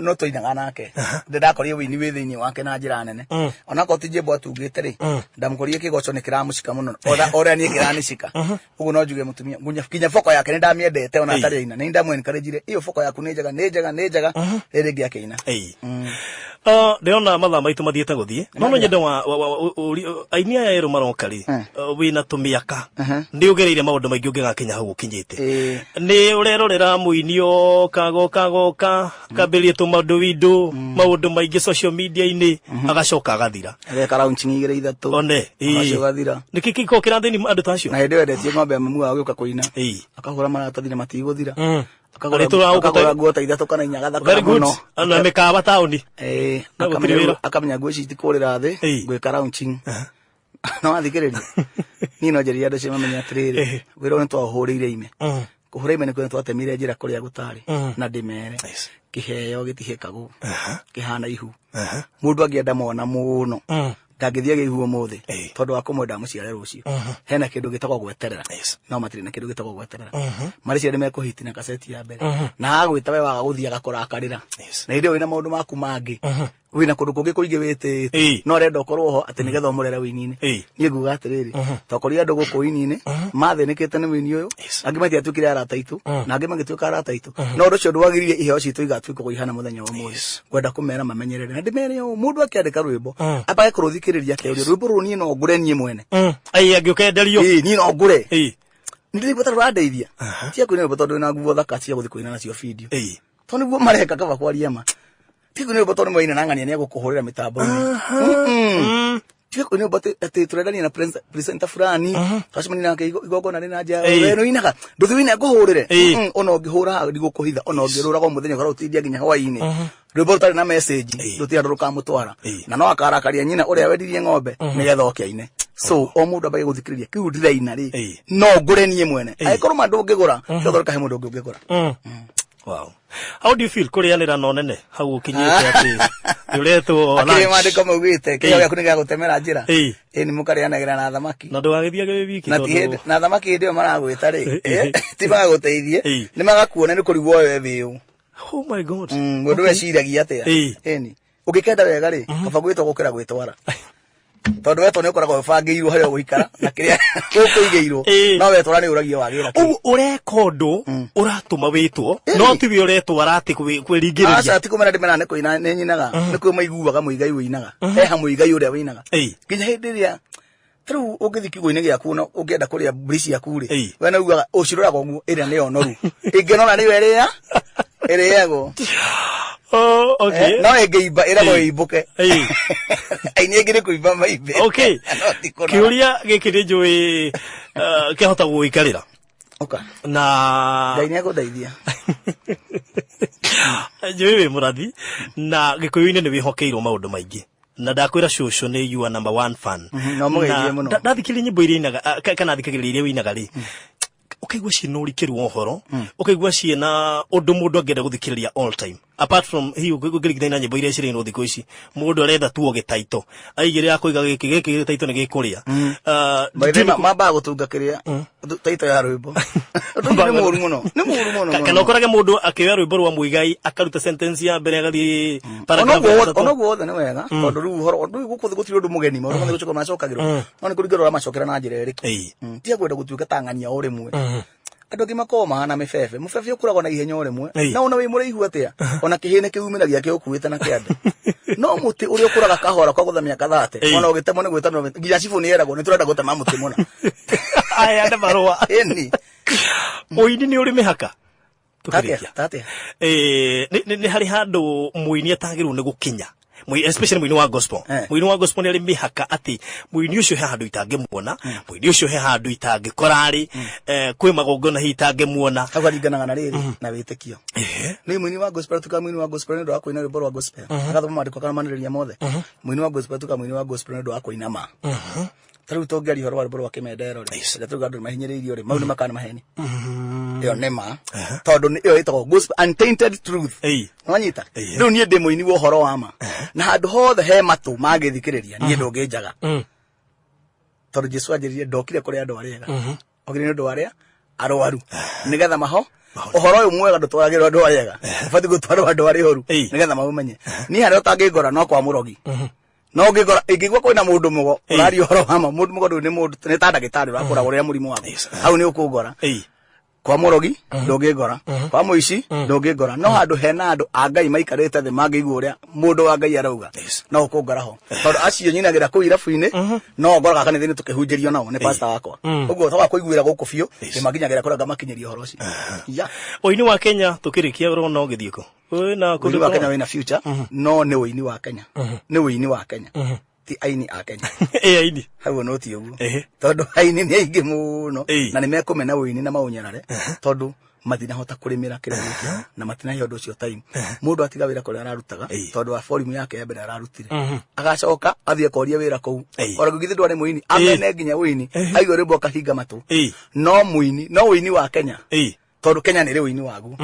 no twainaga nake. Ndĩ ndakorire wĩini wĩ thĩinĩ wake na njĩra nene, onakorwo ti njĩmbo atungĩte rĩ, ndamũkorire kĩgoco nĩ kĩramũcika mũno ũrĩa niĩ kĩranicika. Ũguo no njuge mũtumia nginya boko yake nĩ ndamĩendete ona atarĩ aina, nĩ ndamũ-encourage-ire, ĩyo boko yaku nĩ njega, nĩ njega, nĩ njega, rĩrĩ rĩngĩ akĩina. Ndĩrona mathaa maitũ mathiĩte gũthiĩ, no nyende aini aya erũ maroka rĩ, wĩna tũmĩaka nĩ ũgereire maũndũ maingĩ ũngĩgakinya hau ũkinyĩte. Nĩ ũrerorera mũini oka goka goka akambĩrĩria tũmaũndũ windũ maũndũ maingĩ social media-inĩ, agacoka agathira. Ageka launching igĩrĩ ithatũ. One. Ũcio ũgathira. Nĩkĩ kĩkoragwo kĩrathĩni andũ ta acio? Na hĩndĩ ĩyo endetie ng'ombe ya mamu wao gĩũka kũina, akahũra maratathi na matigũthira, akagũra Arĩtũraga gũkũ akagũra nguo ta ithatũ kana inya, gathakara Very good. mũno. Na mĩkawa taũni. Na gũtirĩ wĩra. Akamenya nguo ici itikũrĩra thĩ, ngwĩka launching. No athikĩrĩria, niĩ no njĩrĩria andũ acio mamenye atĩrĩrĩ, wĩra ũyũ nĩ twaũhũrĩire ime. Kũhũra ime nĩ kuo twatemire njĩra kũrĩa gũtarĩ. Na ndĩmere, kĩheo gĩtihĩkagwo, kĩhana ihu. Mũndũ angĩenda mwana mũno, ndangĩthiĩ agĩa ihu ũmũthĩ tondũ wa kũmwenda amũciare rũciũ. Hena kĩndũ gĩtagwo gweterera, no matirĩ na kĩndũ gĩtagwo gweterera. Marĩ ciana nĩmekũhiti na kaseti ya mbere, na agwĩta we waga gũthiĩ agakũrakarĩra, na hĩndĩ ĩyo wĩna maũndũ maku mangĩ, wĩna kũndũ kũngĩ kũingĩ wĩtĩte, no arenda ũkorwo ho atĩ nĩgetha ũmũrere wĩini-inĩ. Niĩ nguga atĩrĩrĩ, tokorire andũ gũkũ wĩini-inĩ mathĩnĩkĩte nĩ wĩini ũyũ, angĩ matiatuĩkire arata aitũ na angĩ magĩtuĩka arata aitũ, no ũndũ ũcio ndwagĩrĩire iheo citũ igatuĩka ũguo ihana mũthenya wa ũmũthĩ. Ngwenda kũmera mamenyerere na ndĩmere ũũ, mũndũ akĩandĩka rwĩmbo ambage kũrũthikĩrĩria akeuria, rwĩmbo rũrũ niĩ no ngũre niĩ mwene? Ai, angĩũkenderio. Ĩĩ, niĩ no ngũre? Nĩ ndĩraigua ta rũrandeithia tia kũina rwĩmbo tondũ wĩna nguo thaka cia gũthiĩ kũina nacio video, tondũ nĩguo mareka kaba kwaria ma. Tiga kũina rwĩmbo tondũ nĩ mwaina na ng'ania nĩ egũkũhũrĩra mĩtambo-inĩ. Tiga kũina rwĩmbo atĩ tũrendania na presenter fulani, twacemania nake igongona rĩna nja, we nĩ ũinaga, ndũthiĩ wĩine ngũhũrĩre. Ona ũngĩhũra haha ndigũkũhitha, ona ũngĩrũraga o mũthenya ũkora ũtindia nginya hwaĩ-inĩ, rwĩmbo rũtarĩ na message rũtirĩ handũ rũkamũtwara, na no akarakaria nyina ũrĩa wendirie ng'ombe nĩgetha oke aine. So o mũndũ ambage gũthikĩrĩria kĩu ndĩraina rĩ, no ngũre niĩ mwene? Angĩkorwo ma ndũngĩgũra, thondeka he mũndũ ũngĩ ũngĩgũra. Wow. How do you feel kũrĩanĩra na ũnene hau ũkinyĩte atĩ nĩ ũretwo Akĩrĩ lunch? maandĩko maugĩte kĩheo gĩaku nĩ gĩa gũtemera njĩra. Ĩ nĩ mũkarĩanagĩra na thamaki. Na ndũgagĩthiage wĩ wiki Na ti tondũ hĩndĩ na thamaki hĩndĩ ĩyo maragwĩta rĩ, ti magagũteithie, Ĩĩ. nĩ magakuona nĩ kũrigwo we wĩũ. Oh my God. Mũndũ weciragia atĩa? Ĩĩ. Ĩni. Ũngĩkenda wega rĩ, kaba gwĩtwo gũkĩra gwĩtwara. Tondũ wetwo nĩ ũkoragwo ũbangĩirwo harĩa ũgũikara na kĩrĩa ũkũigĩirwo. Ĩĩ. No wetwara nĩ ũragio wagĩra kĩ. Ũguo ũreka ũndũ ũratũma wĩtwo, no tiwe ũretwara atĩ kwĩringĩrĩria. Aca ti kũmena ndĩmena nĩ kũina nĩ nyinaga. Nĩ kwĩ maiguaga mũigai ũinaga. Heha mũigai ũrĩa ũinaga. Ĩĩ. Nginya hĩndĩ ĩrĩa ta rĩu ũngĩthiĩ kiugũ-inĩ gĩaku na ũngĩenda kũrĩa mbũri ciaku rĩ, Ĩĩ. we nĩ ugaga ũciroraga ũguo ĩrĩa nĩyo noru. Ĩngĩnora nĩyo ĩrĩa ĩrĩagwo. Oh, okay. No ĩngĩimba ĩragwo Ĩĩ. ĩimbũke. Ĩĩ. Aini aingĩ nĩ kũimba maimbe. Okay. No ti kũnora. Kĩũria gĩkĩ nĩ njũĩ kĩahota gũgũikarĩra Ũka. na Ngai nĩ egũndeithia. Njũĩ wĩ mũrathi na gĩkũyũ-inĩ nĩ wĩhokeirwo maũndũ maingĩ na ndakwĩra cũcũ nĩ your number one fan. No mũgeithie Na mũno. Ndathikĩrĩria nyĩmbo iria inaga kana thikagĩrĩria iria wĩinaga rĩ, ũkaigua ciĩna ũrikĩru wa ũhoro, ũkaigua ciĩna ũndũ mũndũ angĩenda gũthikĩrĩria all time, apart from hihi ũngĩringithania na nyĩmbo iria cirinwo thikũ ici, mũndũ aretha tu o gĩtaito aigĩrĩra kũiga gĩkĩ gĩkĩ gĩtaito nĩ gĩkũrĩa. By the way, mambaga gũtunga kĩrĩa taito ya rwĩmbo. Ũndũ ũcio nĩ mũru mũno. Nĩ mũru mũno. Kana ũkorage mũndũ akĩoya rwĩmbo rwa Muigai akaruta sentence ya mbere agathiĩ paragraph ya gatatũ. Onoguo wothe nĩ wega tondũ rĩu ũhoro rĩu gũkũ thĩ gũtirĩ ũndũ mũgeni, maũndũ mothe gũcoka macokagĩrwo, no nĩ kũringana ũramacokera na njĩra ĩrĩkũ. Tiga kwenda gũtuĩka ta ng'ania o rĩmwe. Andũ angĩ makoragwo mahana mĩbebe. Mũbebe ũkũraga na ihenya o rĩmwe, na ona wĩ mũraihu atĩa, ona kĩhĩ nĩ kĩumĩragia kĩũkuĩte na kĩande. No mũtĩ ũrĩa ũkũraga kahora kwa gũtha mĩaka 30, ona ũgĩtemwo nĩ gwĩtanwo, nginya cibũ nĩ eragwo nĩ tũrenda gũtema mũtĩ mũna. Aya nĩ marũa. Ĩni. Ũini nĩ ũrĩ mĩhaka? Tatia, Tũkĩrĩkia. tatia. Nĩ harĩ handũ mũini atagĩrĩirwo nĩ gũkinya, especially mũini wa gospel. Mũini wa gospel nĩ arĩ mĩhaka atĩ mũini ũcio he handũ itangĩmuona, mũini ũcio he handũ itangĩkora rĩ, kwĩ magongona hihi itangĩmuona. Hau haringanaga na rĩrĩ na wĩtĩkio. Nĩ mũini wa gospel tuka mũini wa gospel nĩ ũndũ wa kũina rwĩmbo rwa gospel, agathoma maandĩko kana manĩrĩria mothe. Mũini wa gospel tuka mũini wa gospel nĩ ũndũ wa kũina ma. Ta rĩu tũngĩaria ũhoro wa rwĩmbo rwa kĩmendero rĩ, rĩrĩa tuga andũ nĩ mahinyĩrĩirio rĩ, mau nĩ makana maheni. Ĩyo nĩ ma, tondũ ĩyo ĩtagwo gospel untainted truth. Nwanyita? Rĩu niĩ ndĩ mũini wa ũhoro wa ma, na handũ hothe he matũ mangĩthikĩrĩria niĩ ndũngĩnjaga, tondũ Jesu anjĩrire ndokire kũrĩ andũ arĩa ega, okire nĩ ũndũ wa arĩa arwaru nĩgetha maho. Ũhoro ũyũ mwega ndũtwaragĩrwo andũ arĩa ega, ũbatiĩ gũtwarwo andũ arĩa oru nĩgetha maũmenye. Niĩ harĩa ũtangĩngora no kwa mũrogi, no ngĩngora ingĩigua kwĩna mũndũ mũgo ũraria ũhoro wa ma. Mũndũ mũgo ndũyũ nĩ mũndũ nĩ ta ndagĩtarĩ ũrakũra ũrĩa mũrimũ waku, hau nĩ ũkũngora. Kwa mũrogi ndũngĩngora, kwa mũici ndũngĩngora, no handũ hena andũ a Ngai maikarĩte thĩ mangĩigua ũrĩa mũndũ wa Ngai arauga, no ũkũngora ho, tondũ acio nyinagĩra kũu irabu-inĩ no ngoraga kanitha-inĩ tũkĩhunjĩrio nao nĩ pastor wakwa. Ũguo twaga kũiguĩra gũkũ biũ nĩmakinyagĩra kũrĩa ngamakinyĩria ũhoro ũcio. Yeah. Ũini wa Kenya tũkĩrĩkia ũrona ũgĩthiĩ kũ? Wĩna Ũini wa Kenya wĩna future, no nĩ ũini wa Kenya, nĩ ũini wa Kenya, ti aini a Kenya. Ĩ aini. Hau no ti ũguo, tondũ aini nĩ aingĩ mũno na nĩ mekũmena ũini na maũnyarare, tondũ matinahota kũrĩmĩra kĩrĩa gĩkĩ na matinahe ũndũ ũcio time. Mũndũ atiga wĩra kũrĩa ararutaga tondũ wa volume yake ya mbere ararutire, agacoka athiĩ akoria wĩra kũu. Ona githĩ ndwarĩ mũini amene nginya ũini, aigue rwĩmbo akahinga matũ. No mũini no ũini wa Kenya, tondũ Kenya nĩ rĩ ũini waguo,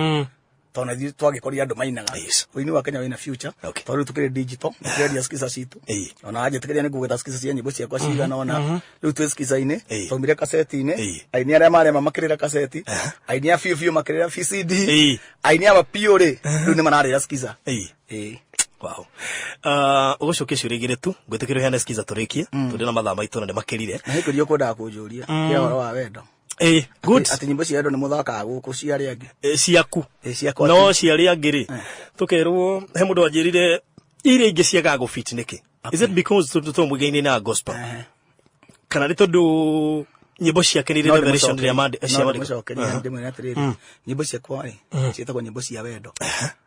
tondũ ithuĩ twagĩkorire andũ mainaga. Ũini wa Kenya wĩna future, tondũ rĩu tũkĩrĩ digital, tũkĩendia skiza citũ. Ona wanjĩtĩkĩria nĩ ngũgweta skiza cia nyĩmbo ciakwa cigana ona rĩu twĩ skiza-inĩ. Twaumire kaseti-inĩ. Aini arĩa marema makĩrĩra kaseti, aini a biũ biũ makĩrĩra VCD, aini aba biũ rĩ rĩu nĩ mararĩra skiza. Ĩĩ. Wow. Ũgũcokia ciũria igĩrĩ tu, ngwĩtĩkĩria ũheane skiza tũrĩkie, tondũ na mathaa maitũ na nĩ makĩrire. Na hĩkũria ũkwendaga kũnjũria kĩa ũhoro wa wendo. Ĩĩ, good. Atĩ nyĩmbo cia wendo nĩ mũthakaga gũkũ cia arĩa angĩ. Ciaku. Ĩĩ, ciakwa. No cia arĩa angĩ rĩ, tũkerwo he mũndũ wanjĩrire iria ingĩ ciagaga gũbit nĩkĩ? Is it because tũ mũigainĩ na gospel, kana nĩ tondũ nyĩmbo ciake nĩ irĩ revelation ĩrĩa cia no maandĩko? Ndĩmũcokerie ndĩmwĩre atĩrĩrĩ, nyĩmbo ciakwa rĩ ciĩtagwo nyĩmbo cia wendo.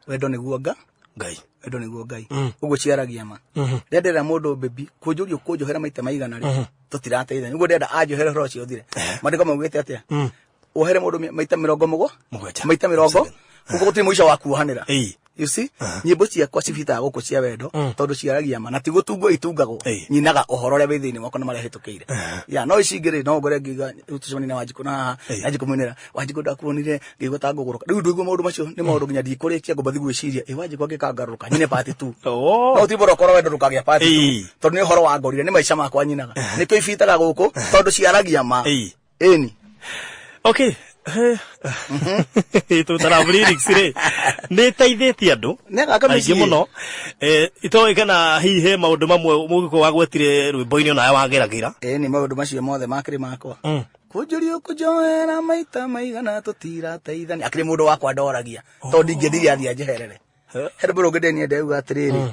Wendo nĩguo Ngai. Wendo nĩguo Ngai. Ũguo ciaragia ma. Rĩrĩa ndĩrera mũndũ baby kũnjũria ũkũnjohera maita maigana rĩ, tũtirateithania. Nĩguo ndĩrenda anjohere ũhoro ũcio ũthire. Maandĩko maugĩte atĩa? Wohere mũndũ maita mĩrongo mũgwanja. Maita mĩrongo ũguo, gũtirĩ mũico wa kuohanĩra. You see, nyĩmbo ciakwa cibitaga gũkũ cia wendo tondũ ciaragia ma na ti gũtungwo itungagwo. Nyinaga ũhoro ũrĩa wĩ thĩinĩ wakwa na marĩa hĩtũkĩire ya. No ici ingĩ rĩ, no ngore ngiuga rĩu tũcemanie na Wanjikũ na haha na Wanjikũ mwinĩra Wanjikũ ndakuonire ngĩigua ta ngũgũrũka. Rĩu ndũigua maũndũ macio nĩ maũndũ nginya ndikũrĩkia ngomba thiĩ gwĩciria ĩ Wanjikũ angĩkangarũrũka nyine part 2. No ti bora ũkorwo wendo ndũkagĩa part 2, tondũ nĩ ũhoro wa ngorire, nĩ maica makwa nyinaga, nĩkĩo ibitaga gũkũ tondũ ciaragia ma. Ĩni. Okay. Tũtarabu lyrics rĩ nĩ ĩteithĩtie andũ Nĩ agaka aingĩ mĩciĩ. mũno. Itoĩ kana hihi he maũndũ mamwe mũgĩkũ wagwetire rwĩmbo-inĩ onawe wageragĩra. Ĩĩ, nĩ maũndũ macio mothe makĩrĩ makwa. Kũnjũrio kũnjoera maita maigana tũtirateithania, akĩrĩ mũndũ wakwa ndoragia tondũ ndingĩthire athiĩ anjeherere. He rwĩmbo rũngĩ ndĩniende uga atĩrĩrĩ,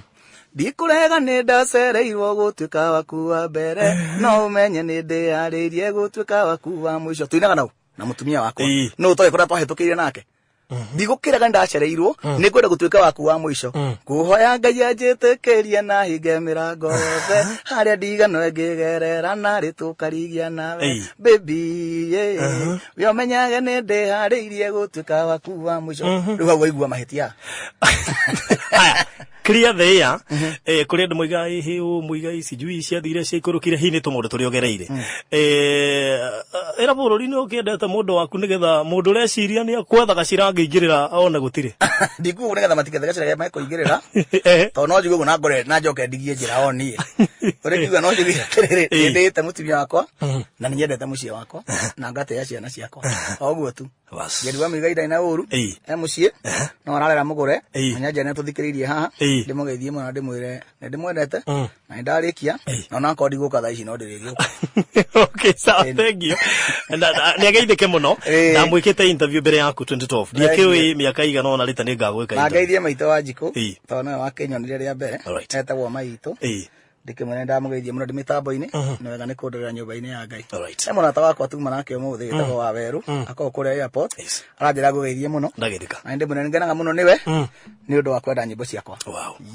ndikũrega nĩ ndacereirwo gũtuĩka waku wa mbere, no ũmenye nĩ ndĩyarĩirie gũtuĩka waku wa mũico. Tuinaga nau na mũtumia wakwa. No ũtoĩ kũrĩa twahĩtũkĩire nake. Ndigũkĩrega nĩ ndacereirwo, nĩ ngwenda gũtuĩka waku wa mũico. Kũhoya Ngai anjĩtĩkĩrie na hinge mĩrango yothe harĩa ndigano ĩngĩgerera narĩ tũkarigia nawe. Baby, yeah. We ũmenyage nĩ ndĩharĩirie gũtuĩka waku wa mũico. Rĩu hau waigua mahĩtia. Haya, clear the air. Kũrĩ andũ moigaga ĩhĩ ũ Muigai sijui ciathire ciaikũrũkire, hihi nĩ tũmaũndũ tũrĩa ũgereire. Ĩra bũrũri nĩ ũkĩendete mũndũ waku nĩgetha mũndũ ũreciria nĩ akwetha gacĩra angĩingĩrĩra one gũtirĩ. Ndikuga nĩgetha matikethe gacĩra mekũingĩrĩra, tondũ no njuge ũguo na ngore na njoke ndigie njĩra o niĩ ũrĩ ngiuga, no njuge atĩrĩrĩ, nĩ ndĩĩte mũtumia wakwa na nĩ nyendete mũciĩ wakwa na ngatĩĩa ciana ciakwa, o ũguo tu. Bas. Njeri wa Muigai ndarĩ na ũru. E mũciĩ no ararera mũgũre. Na nyanjia nĩ tũthikĩrĩirie haha. Ndĩmũgeithie mũno na ndĩmwĩre nĩ ndĩmwendete na nĩ ndarĩkia, na onakorwo ndigũka thaa ici no ndĩrĩgĩũka. Okay, sawa, thank you. Na nĩ ageithĩke mũno. Ndamwĩkĩte interview mbere yaku 2012, ndiakĩũĩ mĩaka igana ona rĩta nĩ ngagwĩka Na interview. ngeithie maitũ wa njikũ, tondũ nĩwe wakĩnyonire rĩa mbere. Etagwo maitũ. Ndĩkĩmwĩra ndamũgeithie mũno ndĩ mĩtambo-inĩ, nĩ wega nĩ kũndorera nyũmba-inĩ ya Ngai. He mũrata wakwa tuma nake ũmũthĩ wĩtagwo wa Werũ, akoragwo kũrĩa airport. Aranjĩra ngũgeithie mũno. Ndagĩrĩka. Na ndĩmwĩre nĩngenaga mũno nĩwe nĩ ũndũ wa kwenda nyĩmbo ciakwa.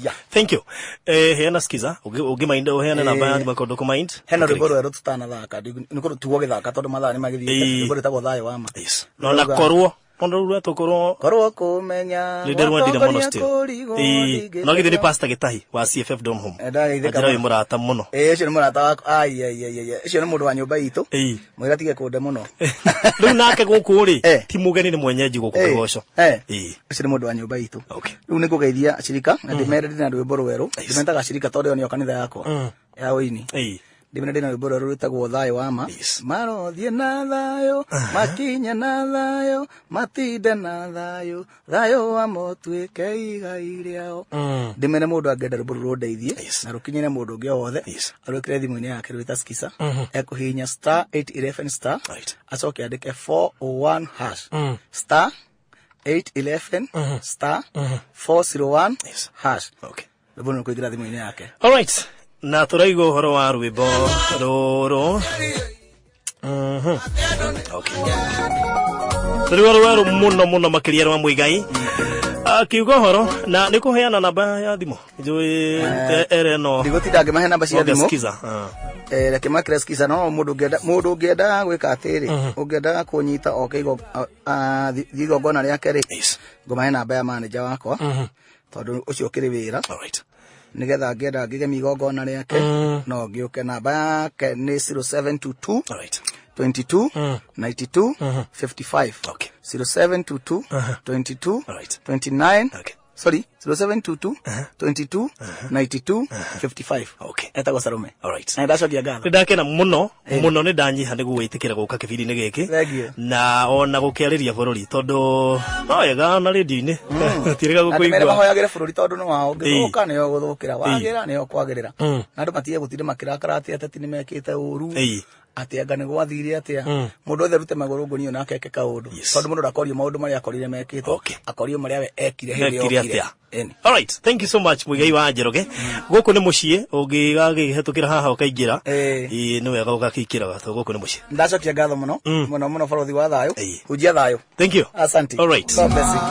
Yeah. Thank you. Heana skiza ũngĩmind, ũheane namba ya thimũ akorwo ndũkũmind. Hena rwĩmbo rwerũ tũtanathaka, nĩ kũrũ tugo gĩthaka tondũ mathaa nĩ magĩthiĩte. Rwĩmbo rwĩtagwo Thayũ wa Ma. Yes. No na korwo ona rĩu rwetũkorwo korwo kũmenya nĩ ndĩrwendire mũno gwatongoria still. kũrigwo. No githĩ nĩ Pastor Gĩtahi wa CFF Donholm? Ndageithĩka Anjĩra wĩ mũno. mũrata mũno. Ĩĩ, ũcio nĩ mũrata wakwa. Ai, ai, ai, ai, ũcio nĩ mũndũ wa nyũmba itũ. Mwĩra tige kũnde mũno. Rĩu nake gũkũ rĩ, ti mũgeni, nĩ mwenyeji gũkũ Kĩgoco. Ũcio nĩ mũndũ wa nyũmba itũ. Rĩu nĩ ngũgeithia acirika na ndĩmere ndĩ na rwĩmbo rwerũ. Ndĩmetaga acirika tondũ ĩyo nĩyo kanitha yakwa ya ũini. Ndĩmere ndĩ na rwĩmbo rwerũ rwĩtagwo Thayũ wa Ma. Marothiĩ na thayũ, makinye na thayũ, matinde na thayũ, thayũ wa motuĩke igai rĩao. Ndĩmere mũndũ angĩenda rwĩmbo rũu rũndeithie na rũkinyĩre mũndũ ũngĩ o wothe, arwĩkĩre thimũ-inĩ yake rwĩta skiza, ekũhihinya star 811 star, acoke andĩke 401 hash, star 811 star 401 hash. Rwĩmbo nĩ rũkũingĩra thimũ-inĩ yake. Alright. Na tũraigua ũhoro wa rwĩmbo rũrũ. Okay. Rwĩmbo rwerũ mũno mũno makĩria rwa Muigai akiuga ũhoro na nĩ kũheana namba ya thimũ njũĩ ere no Ndigũtinda ngĩmahe namba cia thimũ. Skiza. Ah. Reke makĩre skiza, no mũndũ ũngĩenda gwĩka atĩrĩ, ũngĩenda kũnyita oke igongona rĩake rĩ, ngũmahe namba ya manager wakwa tondũ ũcio ũkĩrĩ wĩra, nĩgetha ngĩenda ngĩgemia igongona rĩake no ngĩũke. Namba yake nĩ 0722 22 92 55. 0722 22 29, sorry, 0722 22 92 55. Etagwo Salome. Na ndacokia ngatho. Nĩ ndakena mũno mũno, nĩ ndanyiha nĩ gũgwĩtĩkĩra gũka kĩbindi-inĩ gĩkĩ Thank you. na ona gũkĩarĩria bũrũri, tondũ no wega ona rĩndio-inĩ tirega Na ndĩmere gũkũigua. mahoyagĩre bũrũri tondũ nĩ wao. Ũngĩthũka nĩo gũthũkĩra, wagĩra nĩo kwagĩrĩra. Na andũ matige gũtinda makĩrakara atĩ ateti nĩ mekĩte ũru, atĩ anga nĩ gwathire atĩa. Mũndũ othe arute magũrũ ngũnio nake eke kaũndũ, tondũ mũndũ ndakorio maũndũ marĩa akorire mekĩtwo, akorio marĩa we ekire hĩndĩ Mekire yokire. atĩa? Alright, thank you so much, Muigai wa Njoroge. Gũkũ nĩ mũciĩ, ũngĩgagĩhetũkĩra haha ũkaingĩra. Ĩĩ, nĩ wega ũgakĩingĩraga tondũ gũkũ nĩ mũciĩ. Ndacokia ngatho mũno mũno mũno, balothi wa thayũ, hunjia thayũ. Thank you. Asante. Alright. God bless you.